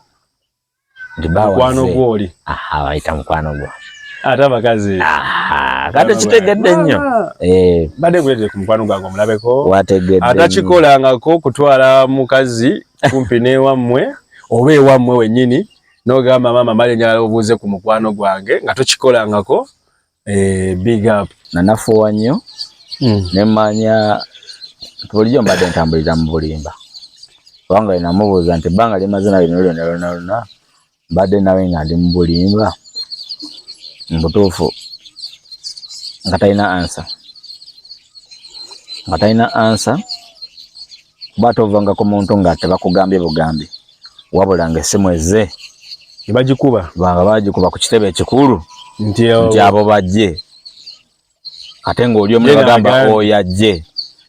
nti bbaawo mukwano azze. Gw'oli. Aha, bayita mukwano gwo. Ate abakazi. Aha, kati kitegedde nnyo. Eh, Badde nkuleetere ku mukwano gwange omulabeko. Wategedde nnyo. Atakikolangako kutwala mukazi kumpi n'ewammwe oba ewammwe wennyini n'ogamba maama mbale njagala obuuze ku mukwano gwange nga tokikolangako, eh, big up. Nanafuwa nnyo ne mmanya nti bulijjo mbadde ntambulira mu bulimba, kubanga namubuuza nti ebbanga limaze na lino lyonna lyonna lyonna mbadde nawe nga ndi mu bulimba. Mu butuufu nga talina answer, nga talina answer, kuba tovanga ku muntu nga tebakugambye bugambi, wabula nga essimu ezze ne bagikuba. Banga bagikuba ku kitebe ekikulu nti nti abo bajje, ate ng'oli omu Ye bagamba n'agambye. oyo ajje,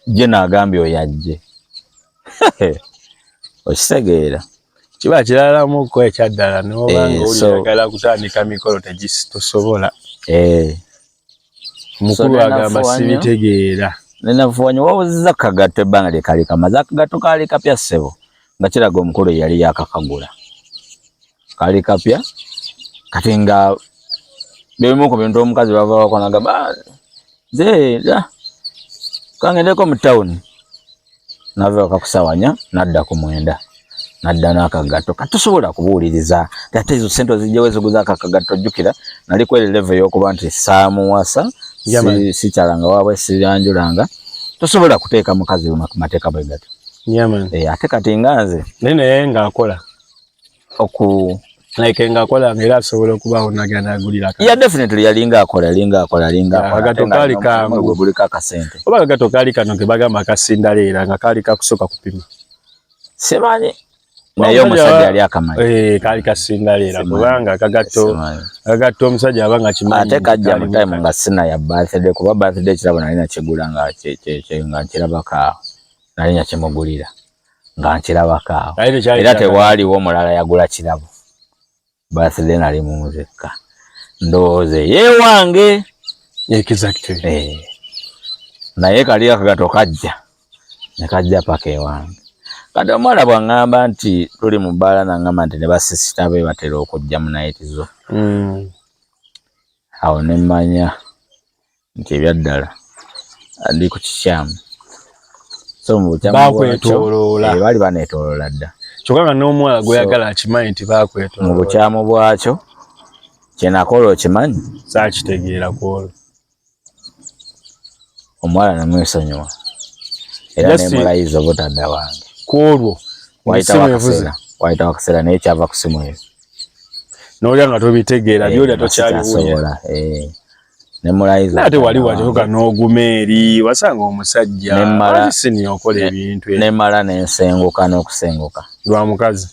je n'agambye oyo ajje. Okitegeera? Kiba kiralamuko ekyaddala noba Eh, nga oli oyagala kutandika mikolo tosobola. Mukulu So, agamba nenafuwa nnyo. sibitegeera. Nenafuwa nnyo. Wawuziza kagatto ebbanga lye kali kamaze. Akagatto kaali kapya ssebo, nga kiraga omukulu yali yakakagula, kaali kapya. Kati nga byebimu ku bintu omukazi bavawako nagamba, "Ah, nze ah, kangendeko mu tawuni." Nava waka kusawanya nadda ku 9, nadda n'akagatto. Kati tosobola kubuuliriza ate ezo sente ozijjawo eziguzaako akagatto. Ojjukira nali kweri level ey'okuba nti saamuwasa, Yeah, sikyalanga waabwe, siranjulanga. Tosobola kuteeka mukazi ku mateeka bwe gatyo. Yeah, man. Eh, ate kati nga nze Naye naye ng'akola oku like ng'akola nga era asobola okubaawo nagenda nagulira Yeah, definitely yalinga akola, yalinga akola, yalinga akola. Akagatto Ate nga kaali alina omulimu kangu. gwe guliko akasente. Oba akagatto kaali kano ke bagamba akasindaleera nga kaali kakusooka kupima. Simanyi, naye omusajja yali akamanyi. Eh, kaali kasindaleera. Simanyi. Kubanga akagatto Simanyi. akagatto omusajja aba nga kimanyi Ate nti kajja mu kaalimu time nga sina ya birthday, kuba birthday ekirabo nali nakigula nga nga nkirabako awo, nali nakimugulira nga nkirabako awo. Naye tekyali Era kyakala. Tewaaliwo omulala yagula kirabo birthday, nali munzekka, ndowooza eyeewange. Exactly. Eh. Naye kali akagato kajja ne kajja paka ewange. Kati omuwala bw'aŋŋamba nti tuli mu bbaala, n'aŋŋamba nti ne basisita be batera okujja mu night zo, awo ne mmanya nti ebyaddala ndi ku kikyamu. So mu bukyamu bwakyo Bakwetooloola. Baali baneetooloola dda. Kyokka nga n'omuwala gweyagala akimanyi nti Mu bakwetooloola. bukyamu bwakyo kye nakola okimanyi? Saakitegeera ku olwo. Omuwala namwesonyiwa era nemulayiza obutadda wange. Ku olwo wayitawo akaseera, wayitawo akaseera, naye kyava ku simu eyo. N'olya nga tobitegeera, byolya tokyabiwulira. Nemulayiza. Ate wali watuuka n'oguma eri wasanga omusajja sini okola ebintu. Nemala nensenguka n'okusenguka. Lwa mukazi.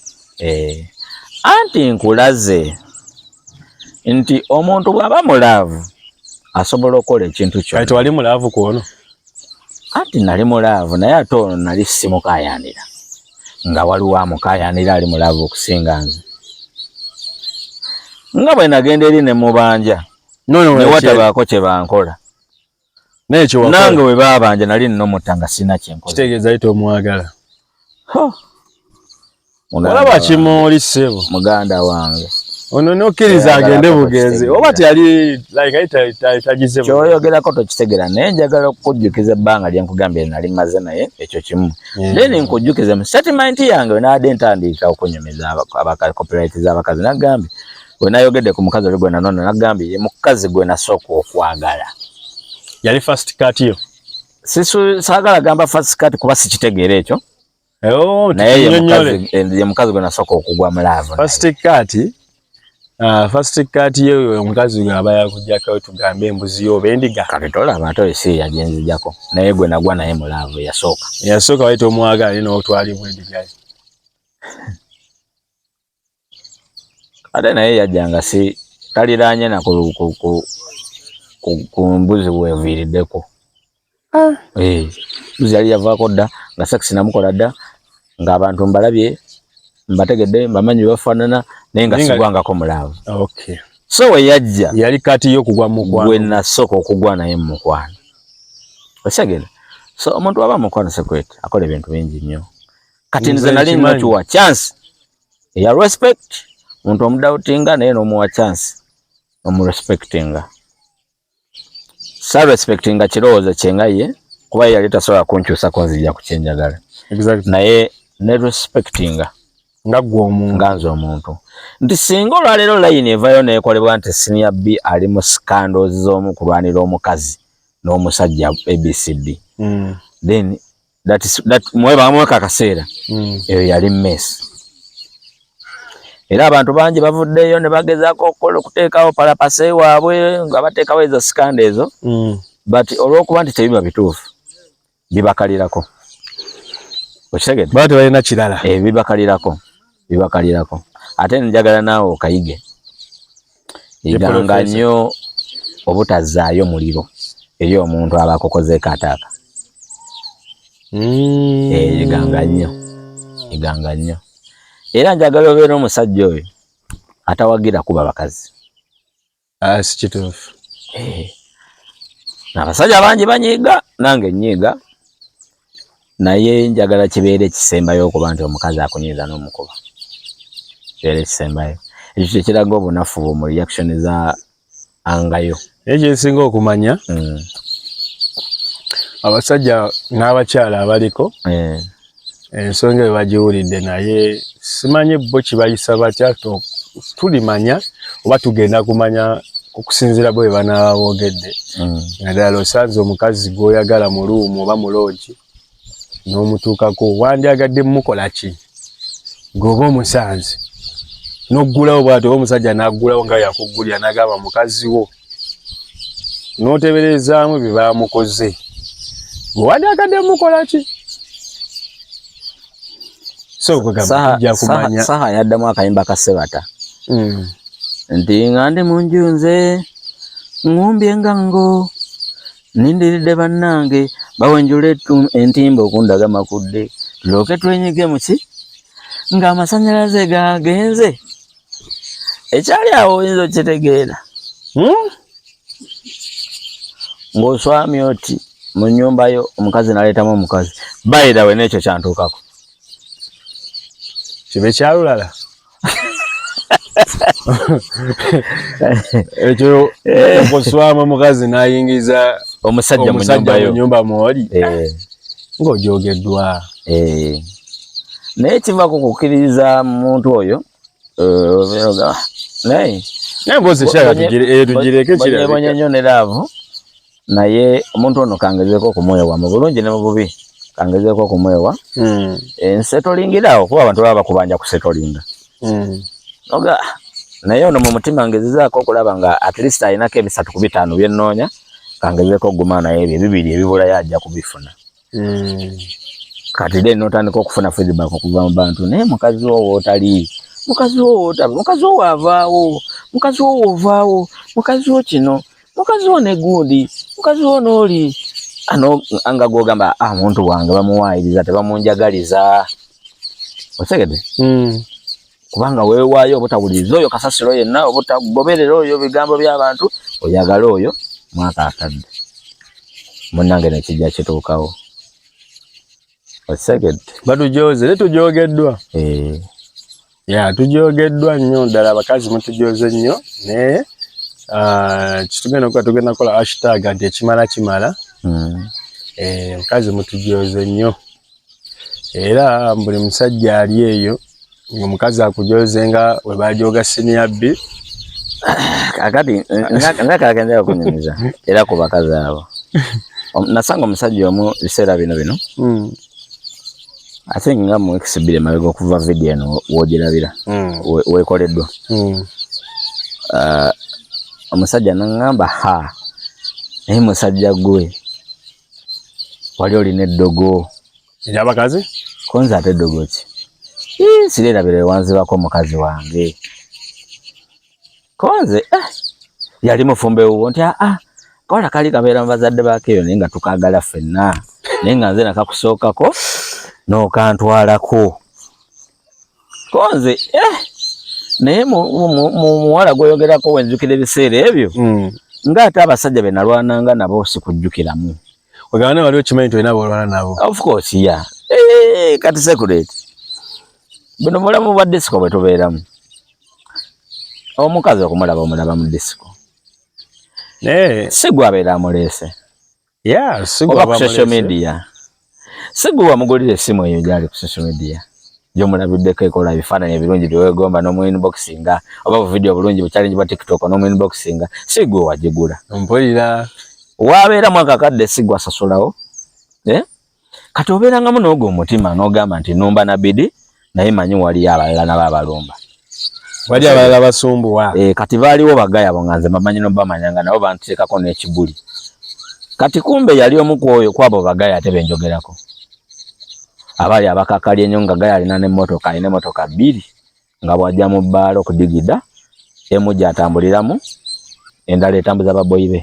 Anti nkulaze nti omuntu bw'aba mu love asobola okukola ekintu kyonna. Kati wali mu love ku ono? Anti nali mu love, naye ate ono nali simukayanira, nga waliwo amukayanira ali mu love okusinga nze. Nga bwe nagenda eri ne mubanja, ne watabaako kye bankola. Nange bwe baabanja nali nnomutta nga sirina kyenkoze. Kitegeeza yita omwagala. Olaba kimooli ssebo. Muganda wange. Ono nokkiriza agende bugenzi oba teyali like tagize. Kyoyogerako tokitegera, naye njagala okukujjukiza ebbanga lye nkugambye nali maze naye ekyo kimu. Then nkujjukize mu statement yange we naadde ntandiika okunyumiza copyright z'abakazi, nagambye we nayogedde ku mukazi oli gwe nanona, nagambye ye mukazi gwe nasooka okwagala. Yali first cut yo? Saagala gamba first cut kuba sikitegeera ekyo. Oh, naye ye mukazi gwe nasooka okugwa mu love. First cut, first cut ye omukazi gwe aba yakujjako tugambe embuzi yo oba endiga. Kati tolaba ate oyo si yagenzijjako, naye gwe nagwa naye mu love yasooka. Yasooka wayita omwagala naye n'otwalibwa endiga. Ate naye yajjanga si taliraanye na ku mbuzi bweviiriddeko. Mbuzi yali yavaako dda, nga sex namukola dda, ng'abantu mbalabye, mbategedde, mbamanyi bwe bafaanana, naye nga sigwangako mu love. So we yajja yali kati yo kugwa mu mukwano. Gwe nasooka okugwa naye mu mukwano. Okitegedde? So omuntu aba mukwano secret akola ebintu bingi nnyo. Kati nze nali nkiwa chance eya respect, omuntu omudoubtinga naye n'omuwa chance omurespectinga. Sa respectinga kirowoozo kye nga ye, kuba ye yali tasobola kunkyusa kunzija ku kyenjagala. Naye ne respectinga nga ggwe omuntu. Nga nze omuntu. Nti singa olwaleero line evayo neekolebwa nti Senior B ali mu scandals z'omu kulwanira omukazi n'omusajja ABCD. Then that is that mweba mweka akaseera. Eyo yali mess. Era abantu bangi bavuddeyo ne bagezaako okukola okuteekawo palapase waabwe nga bateekawo ezo scandal ezo. But olw'okuba nti tebiba bituufu bibakalirako. Okitegedde? Baba tebalina kirala. Bibakalirako, bibakalirako. Ate njagala naawe okayige. Yiganga nnyo obutazzaayo muliro eri omuntu aba akukozeeko ataaka. Yiganga nnyo, yiganga nnyo. Era njagala obeere omusajja oyo atawagira kuba bakazi. Ah, si kituufu. Abasajja bangi banyiiga, nange nnyiiga, naye njagala kibeere ekisembayo okuba nti omukazi akunyiiza n'omukuba. Kibeere ekisembayo. Ekyo kye kiraga obunafu bwo mu reaction za angayo. Naye kyensinga okumanya, abasajja n'abakyala abaliko ensonga eyo bagiwulidde, naye simanyi bo kibayisa batya. Tulimanya oba tugenda kumanya okusinziira bo bwe banaaba boogedde. Naddala osanze omukazi gw'oyagala mu room oba mu lodge n'omutuukako, wandyagadde mukola ki ng'oba omusanze n'oggulawo bw'ati, oba omusajja n'aggulawo nga yakuggulira n'agamba mukazi wo, n'oteberezaamu bye baamukoze, gwe wandyagadde mukola ki? So kwegamba tujja kumanya. Saha yaddamu akayimba ka Sebata nti nga ndi mu nju nze ŋŋumbye nga ngo nindiridde bannange bawenjula entimba okundaga makudde tulyoke twenyige muki ng'amasannyalaze gagenze. Ekyali awo oyinza okitegeera. Ng'oswamye oti mu nnyumba yo omukazi n'aleetamu omukazi. By the way, n'ekyo kyantuukako. Kibe kyalulala ekyo okuswamu omukazi n'ayingiza omusajja mu nyumba mwoli eh. ng'ojogeddwa eh. Naye kiva ku kukkiriza muntu oyo eh, naye naye mbozi tugireke kirabonye nnyo ne laavu naye omuntu ono kangezeeko okumwewa mu bulungi ne mu bubi kangezeeko okumwewa hmm. ensetolingira awo kuba abantu baba bakubanja kusetolinga hmm. Oga naye ono mu mutima ngezezaako okulaba nga at least alinako ebisatu ku bitaano bye nnoonya kangezeeko okuguma naye ebyo ebibiri ebibulayo ajja kubifuna hmm. Kati then notandika okufuna feedback okuva mu bantu naye mukazi wo wootali mukazi wo wootaba mukazi wo waavaawo mukazi wo woovaawo mukazi wo kino mukazi wo ne gundi mukazi wo n'oli ano nga gwogamba ah muntu wange bamuwaayiriza tebamunjagaliza otegedde hmm. Kubanga weewaayo obutawuliriza oyo kasasiro yenna obutagoberera oyo bigambo by'abantu oyagala oyo mwaka akadde munnange nekijja kituukawo otegedde batujoze ne tujogeddwa eh. Ya tujogeddwa nnyo ddala abakazi mutujoze nnyo naye ah, kitugenda okukola tugenda kukola hashtag nti ekimala kimala hmm. eh, omukazi mutujoze nnyo era buli musajja ali eyo ng'omukazi akujoze nga we bajoga siniya bbi kakati nga kagenza okunyumiza era ku bakazi abo nasanga omusajja omu biseera bino bino hmm. I think nga mu weeks bbiri emabega okuva video eno wogirabira hmm. wekoleddwa hmm. Omusajja naŋŋamba ha naye musajja gwe wali olina eddogo eryabakazi konze ate eddogo ki sirerabira ewanzibako omukazi wange konze eh, yali mufumbo ewuwo nti aa ah, kawala kali kabeera mu bazadde baako eyo naye nga tukaagala ffenna naye nga nze nakakusookako n'okantwalako konze eh, naye muwala gwoyogerako wenzukira ebiseera ebyo hmm. ng'ate abasajja be nalwananga nabo sikujjukiramu ogamba wali okimanyi nti olina bolwana nabo of course ya eh, kati secret buno bulamu bwa disco bwe tubeeramu omukazi okumulaba omulaba mu disco si gwe abeera amuleese oba ku social media si gwe wamugulira essimu eyo gyali ku social media gyomulabiddeko ekola ebifaananyi ebirungi byewegomba n'omuinboxinga oba buvidiyo obulungi buchallenge bwa tiktok n'omuinboxinga si gwe wagigula mpulira wabeera mwaka akadde si gwe asasulawo eh? Kati obeerangamu n'ogwo omutima n'ogamba nti numba na bidi naye manyi waliyo abalala nabo abalumba wali abalala basumbuwa e, kati baaliwo bagayabo nga nze bamanyi nobamanya nga nabo banteekako n'ekibuli kati kumbe yali omu ku oyo kwabo bagaya ate benjogerako abaali abakakali ennyo nga gaya alina n'emmotoka alina emmotoka bbiri nga bw'ajja mu bbaala okudigida emu gy'atambuliramu endala etambuza baboyi be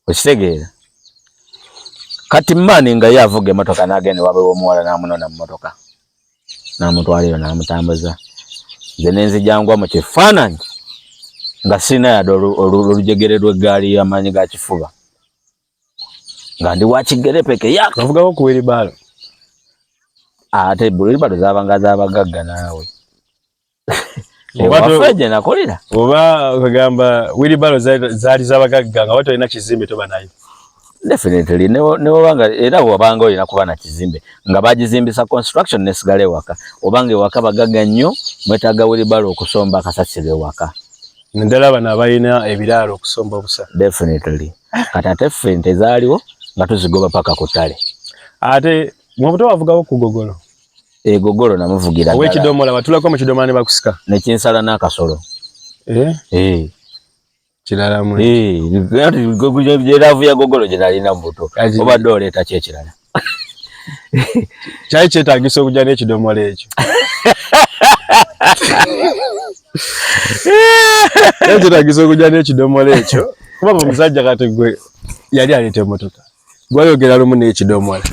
okitegeera kati maani nga ye avuga emotoka n'agenda ewaabwe w'omuwala n'amunona mu motoka n'amutwala eyo n'amutambuza nze ne nzijangwa mu kifaananyi nga sirina yadde olujegere lw'eggaali y'amaanyi ga kifuba nga ndi wa kigerepeke yavugako ku wiribaalo ate wiribaalo zaabanga z'abagagga naawe ewaffe gye nakolera oba okagamba wheelbarrow zaali z'abagagga nga watolina kizimbe toba nayo definitely newobanga era wabanga olina kuba na kizimbe nga bagizimbisa construction nesigala ewaka obanga ewaka bagagga nnyo mwetaaga wheelbarrow okusomba akasasiro ewaka naddala bano abalina ebiraalo okusomba obusa definitely kati ate ffe ente zaaliwo nga tuzigoba paka ku ttale ate mwe buto wavugawo ku gogolo egogolo namuvugira ddala owekidomola watulako mu kidomola ne bakusika nekinsala n'akasolo eh eh kirala mu eh laavu ya gogolo gye nalina mu buto obadde oleeta ki ekirala kyali kyetaagisa okujja n'ekidomola ekyo kyali kyetaagisa okujja n'ekidomola ekyo kuba omusajja kati gwe yali aleeta emotoka gwayogera lumu n'ekidomola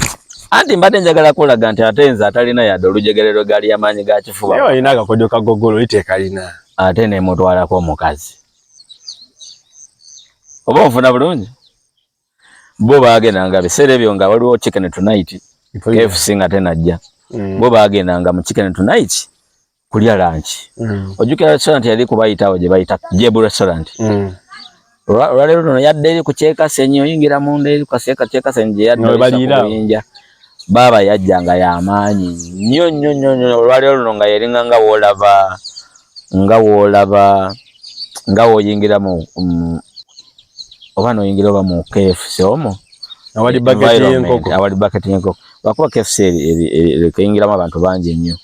anti mbadde njagala kulaga nti ate nze atalina yadde olujegere lw'eggaali y'amaanyi ga kifuba naye alina akakodyo ka gogolo oli tekalina ate nemutwalako omukazi oba onfuna bulungi bo baagendanga biseera ebyo nga waliwo chicken tonight KFC nga tenajja Bo bagendanga mu Chicken Tonight kulya lunch. Ojjukira restaurant yali kubayita awo gye bayita Jebu Restaurant. Olwaleero luno yadde eri ku Kyekasenyi, oyingira munda eri kaseeka Kyekasenyi gye yadde Nga we oyisa ku baliira awo. buyinja. Baaba yajja nga y'amaanyi nnyo nnyo nnyo nnyo. Olwaleero luno nga yeringa nga woolaba nga wooyingira mu oba n'oyingira oba mu KFC omwo Awali bucket environment, y'enkoko. Awali bucket y'enkoko, lwakuba KFC eyingiramu abantu bangi nnyo.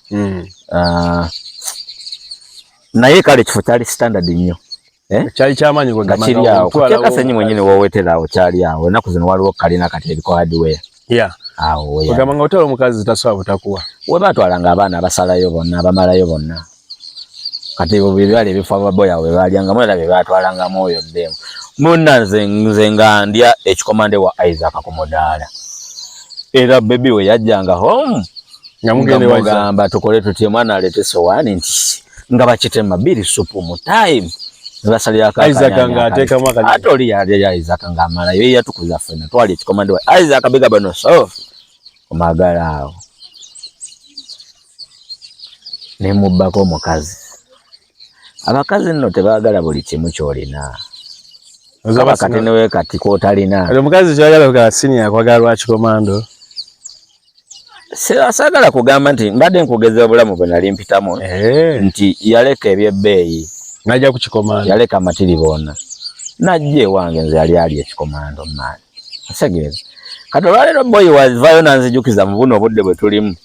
Ah, naye kale ekifo kyali standard nnyo, eh? Kyali kyamaanyi. Nga kiri awo ku Kyekasenyi mwennyini woowetera awo, kyali awo. Ennaku zino waliwo kalina kati eriko hardware. Awo we yali. Ogamba nga otwala omukazi tasobola butakuwa. We baatwalanga abaana abasalayo bonna, abamalayo bonna. Kati ebyo bye byali ebifo ababoya we balyangamu, era bye baatwalangamu oyo ddeemu munna. Nze nga ndya ekikomande wa Isaac ku mudaala, era baby we yajjanga home nga mugende nga wa Isaac. Mugamba tukole tutye, mwana aleete sowaani nti nga bakitema bbiri supu mu time ne basalirako Isaac akanyanya nga ateekamu akanyanya. Ate oli yalya ya Isaac ng'amalayo, ye yatukuza ffenna twali ekikomande wa Isaac biga bano so omagala awo ne mubbako omukazi. Abakazi nno tebaagala buli kimu ky'olina. Oza kaba basinga- kati newe kati k'otalina. Kati omukazi kyayagala kugala senior akwagala lwa kikomando. Saagala kugamba nti mbadde nkugeza obulamu bwe nali mpitamu nti yaleka ebyebbeeyi. Najja ku kikomando. Yaleka amatiriboona najja ewange, nze yali ali ekikomando maani asegeeza. Kati olwaleero boyi wavaayo nanzijukiza mu buno obudde bwe tulimu,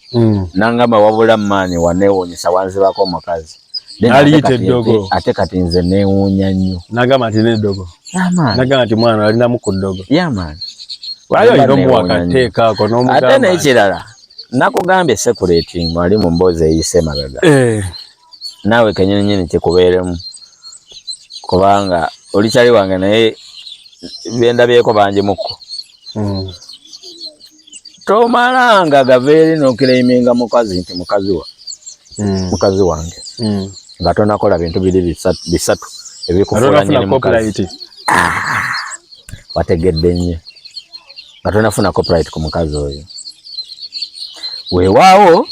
nangamba wabula maani waneewuunyisa, wanzibako omukazi. Then ate N'aliyita kati eddogo. Ate kati nze neewuunya nnyo. Nagamba nti n'eddogo. Yamaani. Nagamba nti mwana alinamu ku ddogo. Yamaani. Lwali olina omuwa Neewuunya nnyo. akateeka ako Ate n'omugamba. n'ekirala nakugambye security wali mu mboozi eyise emabega. Naawe kenyini nyini kikubeeremu, kubanga oli kyali wange naye byendabyeko bangi mukko. Tomalanga gava eri n'oclaiminga mukazi nti mukazi wa mukazi wange nga tonakola bintu biri bisatu ebikufuula Ate nyini onafuna mukazi. copyright. Wategedde nnyo, nga tonafuna copyright ku mukazi oyo, weewaawo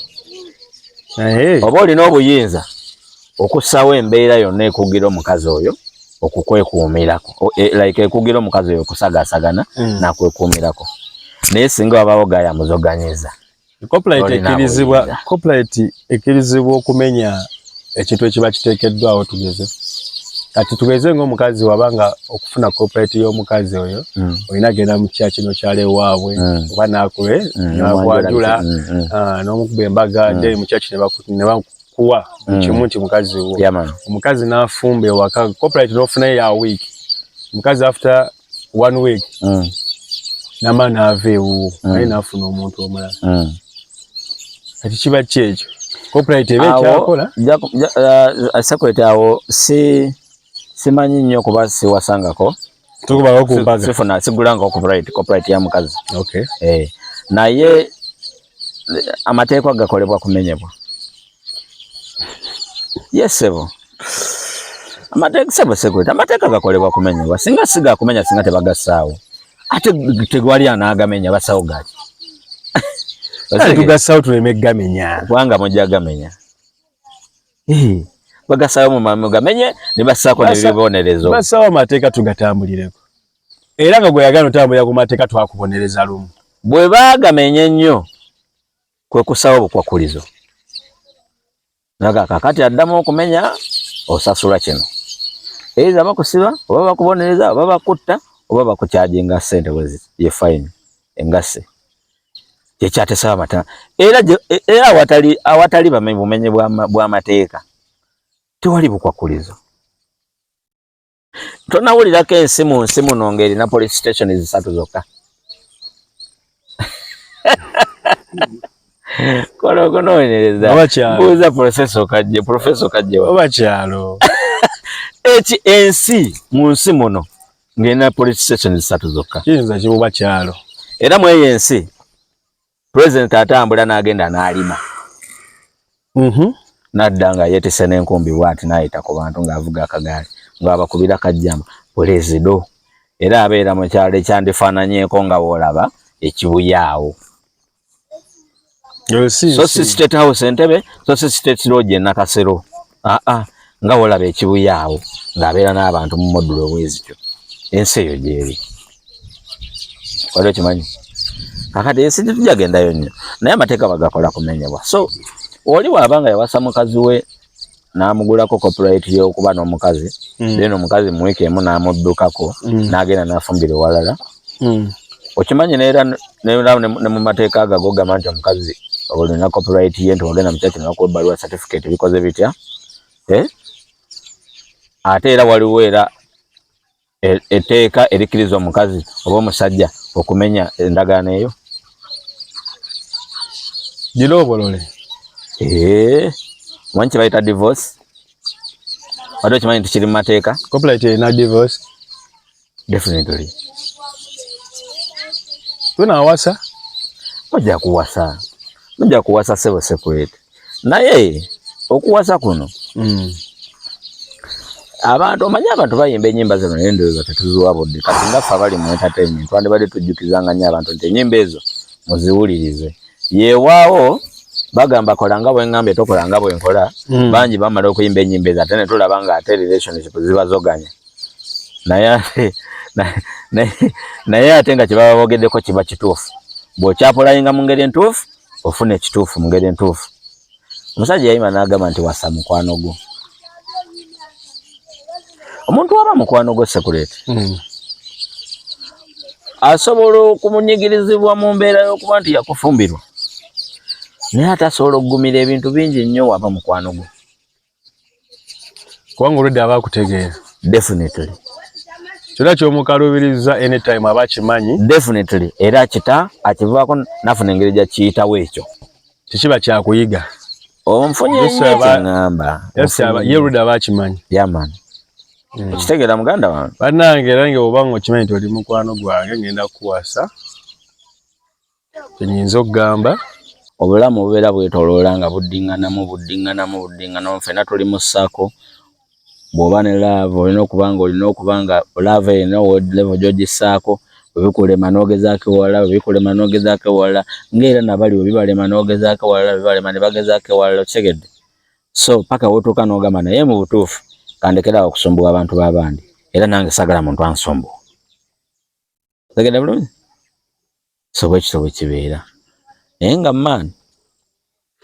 oba olina obuyinza okussaawo embeera yonna ekugira omukazi oyo okukwekuumirako, like ekugira omukazi oyo okusagaasagana nakwekuumirako, naye singa wabaawo gaya muzoganyiza. Copyright Olina ekkirizibwa. obuyinza. Copyright ekkirizibwa okumenya ekintu ekiba kiteekeddwawo. Tugeze kati, tugeze ng'omukazi wabanga okufuna copyright y'omukazi oyo, olina genda mu kya kino kyalo ewaabwe oba nakwe nakwanjula, n'omukuba embaga, then mu kyaki ne bakuwa kimu nti mukazi wo. Yeah, man. Omukazi n'afumba ewaka, copyright n'ofunayo ya week, omukazi after one week namala n'ava ewuwo, naye n'afuna omuntu omulala. Kati kiba ki ekyo? Copyright eba Awo, ekyakola? Security awo si simanyi nnyo kuba siwasangako. Tukubako ku mbaga. Sifuna, sigulangako copyright ya mukazi. Eh, naye amateeka gakolebwa kumenyebwa. Yes sebo, amateeka sebo security, amateeka gakolebwa kumenyebwa. Singa si gakumenya, singa tebagassaawo. Ate tegwali anaagamenya, basawo gaki? Kale tugassawo tuleme gamenya. Kubanga mujja gamenya. Eh, bagasawo mugamenye ne bassaako n'ebibonerezo. Bassawo amateeka tugatambulireko, era nga gwe yagala otambulira ku mateeka twakubonereza lumu. Bwe baagamenye ennyo kwe kussawo obukwakkulizo, naga kakati addamu okumenya osasula kino, either bakusiba oba bakubonereza oba bakutta oba bakucharginga ssente bwezi ye fine engasse kyekyatesaba amata. Era era awatali bumenyi bw'amateeka tewali bukwakkulizo. Tonawulirako ensi mu nsi muno ng'erina police station zisatu zokka? Kola okunoonyereza. Oba kyalo. Buuza Professor Kajje, Professor Kajje wa. Oba kyalo. Eki ensi mu nsi muno ng'erina police station zisatu zokka. Kiyinza kibuba kyalo. Era mu eyo ensi president atambula n'agenda n'alima, N'adda nga yeetisse n'enkumbi bw'ati, n'ayita ku bantu ng'avuga akagaali ng'abakubira kajjamba pulezido, era abeera mu kyalo ekyandifaananyeeko nga w'olaba ekibuyaawo. So si State House Entebbe, so si State Lodge e Nakasero, aa, nga wolaba ekibuye awo ng'abeera n'abantu mu modulo bwezityo. Ensi eyo gyeri, wali okimanyi? Kakati ensi tetujja gendayo nnyo, naye amateeka bagakola kumenyebwa. So oli bw'aba nga yawasa mukazi we n'amugulako copyright y'okuba n'omukazi, then omukazi mu wiiki emu n'amuddukako n'agenda n'afumbira ewalala. Okimanyi neera neera ne mu mateeka agago gamba nti omukazi olina copyright ye, nti wagenda mu kyaki nebakuwa ebbaluwa, certificate, bikoze bitya, eh? Ate era waliwo era etteeka erikkiriza omukazi oba omusajja okumenya endagaano eyo. Girobolole. Omanyi kye bayita divorce? Wadde okimanyi nti kiri mu mateeka? Copyright erina divorce? Definitely. Tunawasa. Ojja kuwasa, ojja kuwasa sebo secret, naye okuwasa kuno, abantu, omanyi abantu bayimba ennyimba zino, naye ndowooza tetuziwa budde. Kati nga ffe abali mu entertainment twandibadde tujjukizanga nnyo abantu nti ennyimba ezo muziwulirize. Yeewaawo bagamba kola nga bwe ŋŋambye, tokola nga bwe nkola. Bangi bamala okuyimba ennyimba ezo, ate ne tulaba nga ate relationship zibazoganya, naye ate naye ate nga kye baba boogeddeko kiba kituufu. Bw'okyapplyinga mu ngeri entuufu, ofuna ekituufu mu ngeri entuufu. Omusajja yayima n'agamba nti wasa mukwano gwo. Omuntu waba mukwano gwo sekureti, asobola okumunyigirizibwa mu mbeera y'okuba nti yakufumbirwa, naye ate asobola okugumira ebintu bingi nnyo waba mukwano gwo. Kubanga olwedde aba akutegeera. Definitely. Kyonna kyomukalubiriza, anytime aba akimanyi. Definitely, era akita akivaako nafuna engeri gyakiyitawo ekyo. Tekiba kyakuyiga. Onfunye nnyo kyeŋŋamba. Ye olwedde aba akimanyi. Yeah man, okitegeera muganda wange. Bannange, era nge oba nga okimanyi nti oli mukwano gwange, ngenda kukuwasa, kyenyinza okugamba. Obulamu bubeera bwetoloola nga buddiŋŋanamu, buddiŋŋanamu, buddiŋŋanamu. Ffenna tuli mu ssaako. Bw'oba ne love, olina okuba nga love erina level gy'ogissaako. Bwe bikulema n'ogezaako ewalala, bwe bikulema n'ogezaako ewalala, ng'era nabali bwe bibalema n'ogezaako ewalala, bwe bibalema ne bagezaako ewalala, okitegedde? So paka w'otuuka n'ogamba, naye mu butuufu kandekerawo okusumbuwa abantu b'abandi, era nange saagala muntu ansumbuwa. Otegedde bulungi? So bwe kityo bwe kibeera, naye nga maani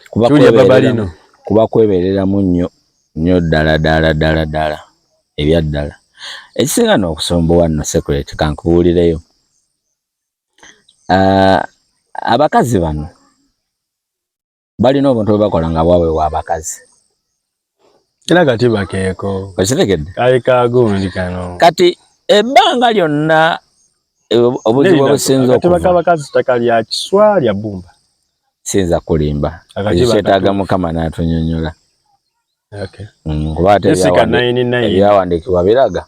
kuba Kiwulira babalino. Kuba kwebereramu nnyo nnyo ddala ddala ddala ddala ebya ddala. Ekisinga n'okusumbuwa nno secret, kankubuulireyo. Ah, abakazi bano balina obuntu bwe bakola nga bwabwe bwa bakazi. Era kati bakeeko. Okitegedde? Kali kagundi kano. Kati ebbanga lyonna obuzibu obusinza akatiba okuva k'abakazi ttaka lya kiswa lya bbumba. Siyinza kulimba. Akatiba kyetaaga katuufu. Mukama n'atunyonnyola. Kuba ate Jessica 99. Ebyawandiikibwa biraga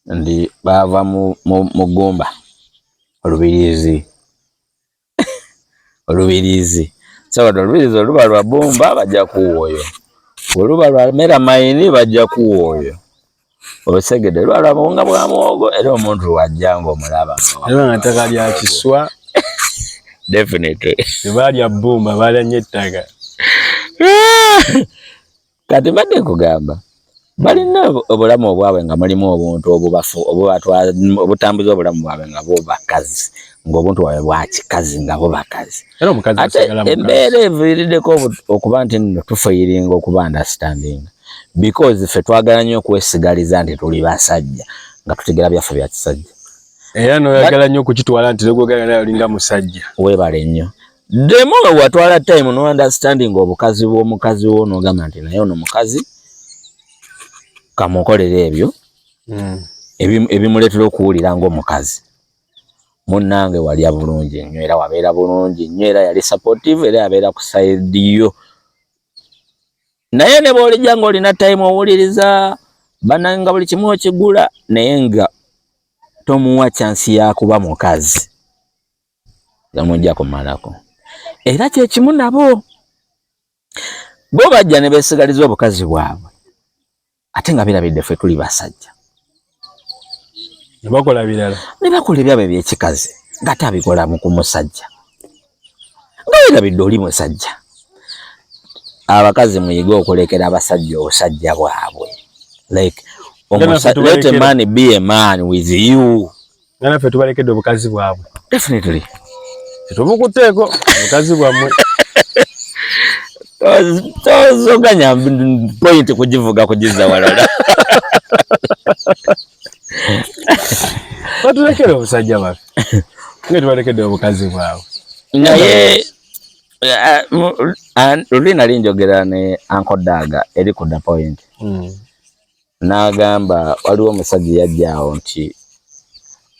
nti baava mu ggumba, olubiriizi, olubiriizi. So kati olubiriizi oluba lwa bbumba bajja kuwa oyo, oluba lwa melamine bajja kuwa oyo, osegedde? Luba lwa buwunga bwa muwogo, era omuntu wajja ng'omulaba. Era nga ttaka lya kiswa. Definitely. Tebaalya bbumba, baalya nnyo ettaka. Kati mbadde nkugamba balina obulamu obwabwe nga mulimu obuntu obubafu obutambuza obulamu bwabwe nga bo bakazi, ng'obuntu bwabwe bwa kikazi nga bo bakazi. Era omukazi Ate asigala mukazi. Embeera eviiriddeko okuba nti nno tufailinga okuba understanding, because ffe twagala nnyo okwesigaliza nti tuli basajja nga tutegera byaffe bya kisajja. Era noyagala nnyo okukitwala nti negwogala naye olinga musajja. Weebale nnyo. Demo watwala time no understanding obukazi bw'omukazi wo, n'ogamba nti naye ono mukazi kamukolera ebyo ebimuleetera okuwulira ng'omukazi munnange. Walya bulungi nnyo, era wabeera bulungi nnyo, era yali supportive, era yabeera ku side yo. Naye ne bw'olijja ng'olina time owuliriza bannange nga buli kimu okigula, naye nga tomuwa chance ya kuba mukazi, gamujja kumalako. Era kyekimu nabo, bo bajja ne beesigaliza obukazi bwabwe, ate nga birabidde ffe tuli basajja. Ne bakola birala. Ne bakola ebyabwe ebyekikazi ng'ate abikola mu ku musajja. Nga werabidde oli musajja. Abakazi muyige okulekera abasajja obusajja bwabwe. Like let a man be a man with you. Nga naffe tubalekedde obukazi bwabwe. Definitely. Tetubukuteeko obukazi bwammwe. Tozoganya point kugivuga kugiza walala. Batulekere obusajja baffe. Nga tubalekedde obukazi bwabwe. Naye luli nali njogera ne Uncle Daga eri ku the point. N'agamba waliwo omusajja yajja awo nti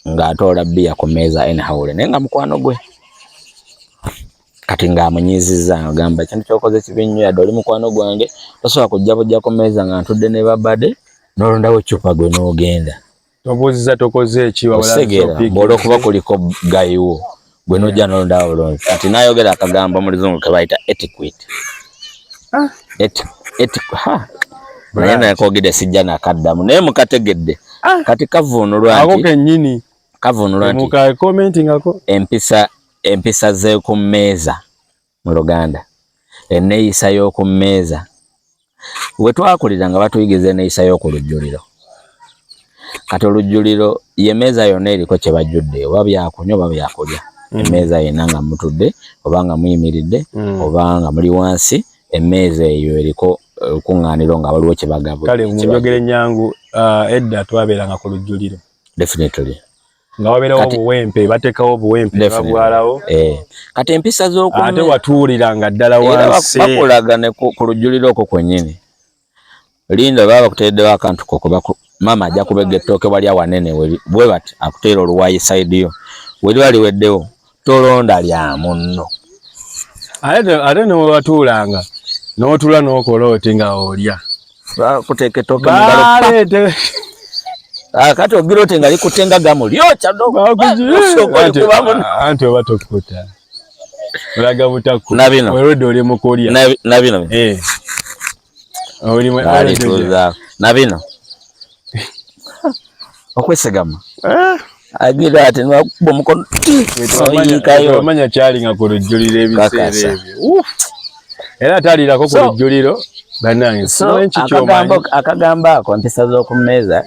ng'atoola bbiya ku mmeeza anyhow naye nga mukwano gwe kati ng'amunyiizizza agamba ekintu ky'okoze kibi nnyo yadde oli mukwano gwange tosobola kujja bujja ku mmeeza nga ntudde ne babade n'olondawo eccupa gwe n'ogenda. Tobuuzizza tokoze eki wabula Osegeera olw'okuba kuliko gayiwo gwe n'ojja n'olondawo bulungi. Kati n'ayogera akagambo mu luzungu ke bayita etiquette. Naye nakoogedde sijja nakaddamu naye mukategedde. Kati kavvuunulwa nti ako kennyini kavvuunulwa nti mukakomentingako empisa z'oku mmeeza mu Luganda, enneeyisa y'oku mmeeza. We twakulira nga batuyigiza enneeyisa y'oku lujjuliro. Kati olujjuliro ye mmeeza yonna eriko kye bajjudde oba byakunywa oba byakulya. Emmeeza yenna nga mutudde oba nga muyimiridde oba nga muli wansi, emmeeza eyo eriko olukuŋŋaaniro nga waliwo kye bagabula. Kale mu njogera ennyangu edda twabeeranga ku lujjuliro. Definitely. Nga wabeerawo obuwempe, bateekawo obuwempe babwalawo. Kati empisa z'oku ate watuuliranga ddala wansi. Bakulaga ne ku lujjuliro okwo kwennyini. Linda baba bakuteereddewo akantu ko maama ajja kubegga ettooke wali awanene bwe bati akuteera oluwayi side yo. We liba liweddewo tolonda lya munno. Ate ne watuulanga n'otuula n'okola oti nga olya. Bakuteeka ettooke mu ngalo. Kati ogira oti nga likutte nga gamulyokya anti oba tokuta. Olaga butakku. Nabino. Olwedde oli mu kulya. Nabino. Oli mu nabino. Okwesegama. Agira ati nwakuba omukono. Oyiikayo. Omanya kyalinga ku lujjuliro ebiseera ebyo. Era atalirako ku lujjuliro bannange. So akagambo ako empisa z'oku mmeeza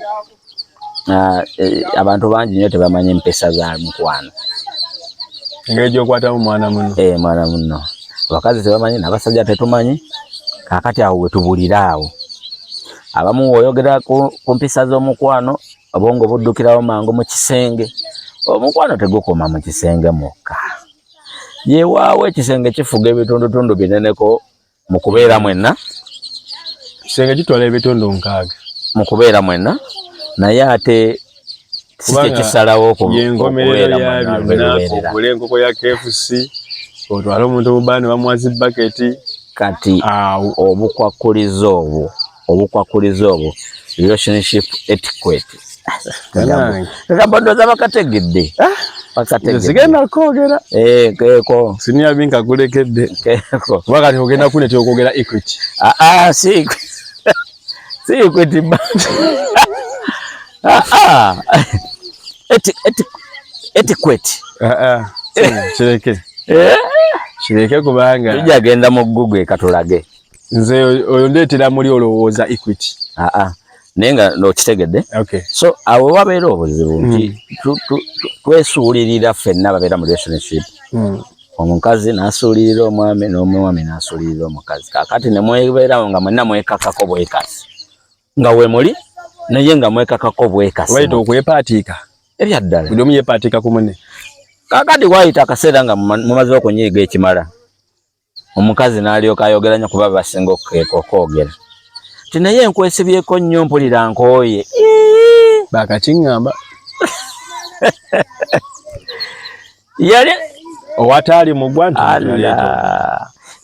abantu bangi nnyo tebamanyi mpisa za mukwano. Engeri gy'okwatamu mwana munno. Mwana munno. Abakazi tebamanyi n'abasajja tetumanyi. Kaakati awo we tubulira awo. Abamu oyogera ku mpisa z'omukwano obwongo buddukirawo mangu mu kisenge. Omukwano tegukoma mu kisenge mwokka. Yewaawo ekisenge kifuga ebitundutundu bineneko mu kubeera mwenna. Ekisenge kitwala ebitundu 6. Mu kubeera mwenna naye ate si kye kisalawo okubeera mwenna. Ogule enkoko ya KFC, otwale omuntu mu bbaani bamuwa zi baketi. Kati obukwakulizo obwo relationship etiquette. Gamba ndowooza bakategedde. Sigenda kwogera. Keeko. Siniya binka kulekedde. Keeko. Kuba kati ogenda kunetera okwogera equity. Si equity. Etiquette. Kireke. Kireke kubanga. Tujja genda mu Google katulage. Nze oyo ndeetera muli olowooza equity. Naye nga n'okitegedde. So awo wabeera obuzibu nti twesuulirira ffenna ababeera mu relationship. Omukazi n'asuulirira omwami n'omwami n'asuulirira omukazi. Kaakati ne mwebeerawo nga mwenna mwekakako bwekasi. Nga we muli naye nga mwekakako bwekasi. Wayita okwepaatiika. Ebya ddala. Buli omu yeepaatiika ku munne. Kaakati waayita akaseera nga mumaze okunyiiga ekimala. Omukazi n'alyoka ayogera nnyo kuba basinga okwogera. Nti naye nkwesibyeko nnyo mpulira nkooye. Bakakiŋŋamba. Yali owataali mugwa nti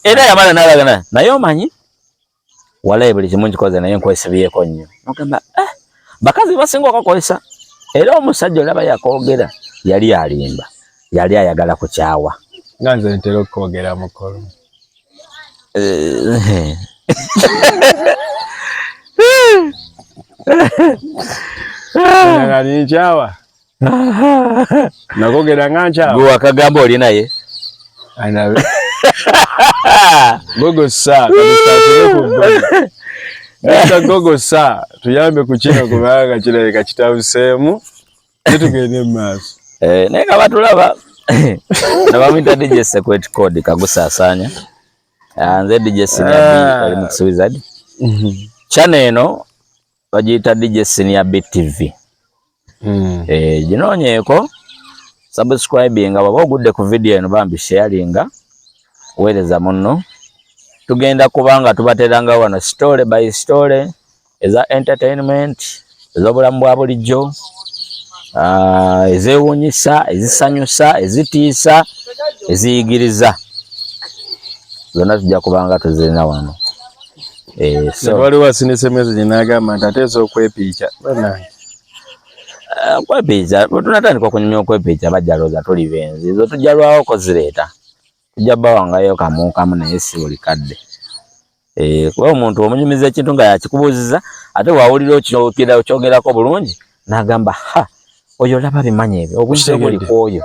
era yamala n'alagana naye omanyi walayi buli kimu nkikoze naye nkwesibyeko nnyo. Ogamba bakazi basinga okukozesa era omusajja olaba yakoogera yali alimba yali ayagala kukyawa. Nga nze ntera okwogera mukolo. Nga nkyawa. Nakogera nga nkyawa. Gwe wakagamba oli naye? Anabe. Gogo sa katusasire ku Gogo. Mr. Gogo sa tuyambe ku kino kubanga kirabika kitabuseemu tetugende mu maaso. Eh, naye nga batulaba nabamwita DJ Secret Code kagusaasanya. Ah, nze DJ Senior B Ah. oli Mix Wizard. Channel eno bagiyita DJ Senior B TV. Eh, ginoonyeeko subscribinga bw'oba ogudde ku video eno bambi sharinga weereza munno. Tugenda kubanga tubateranga wano story by story eza entertainment, ez'obulamu bwa bulijjo, ezeewuunyisa, ezisanyusa, ezitiisa, eziyigiriza, zonna tujja kubanga tuzirina wano. Eh, so waliwo asindise message n'agamba nti ateesa okwepiica bannange. Okwepiica bwe tunatandika okunyumya okwepiica bajja lowooza tuli benzi, zo tujja lwawo kuzireeta, tujja bawangayo kamu kamu naye si buli kadde. Eh, kuba omuntu omunyumiza ekintu nga yakikubuuziza ate wawulira okyogerako bulungi n'agamba ha oyo olaba bimanyi ebyo obuyinza buli Kitegedde. ku oyo.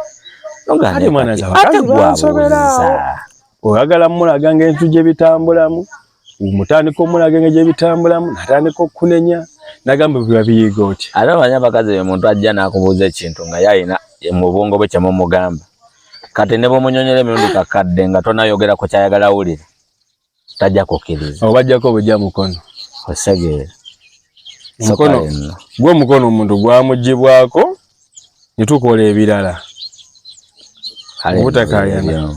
Nogamba Ate mwana kati, nze abakazi ate bansobera gwabuuza. Oyagala mulaga ng'entu gye bitambulamu, omutandika omulaga engeri gye bitambulamu, natandika okunenya nagamba biba biyiga otya. Ate omanyi abakazi be muntu ajja n'akubuuza ekintu nga ye alina mu bwongo bwe kyemumugamba, kati ne bw'omunyonyola emirundi kakadde nga tonayogera ku kyayagala awulira tajja kukkiriza. Obajjako obujja mukono. Osegeera. Omukono Soka eno. gw'omukono omuntu gwamugibwako ne tukola ebirala. Kale Obutakaayana. ebyo.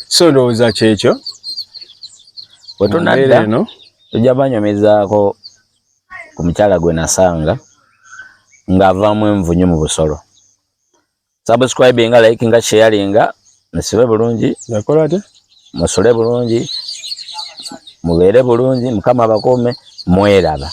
So ndowooza kyekyo. Bwe Mu tunadda mbeera eno tujja banyumizaako ku mukyala gwe nasanga ng'avaamu envunyu mu busolo. Subscribinga, likinga, sharinga, musibe bulungi, yakola atya? Musule bulungi, mubeere bulungi, Mukama abakuume, mweraba.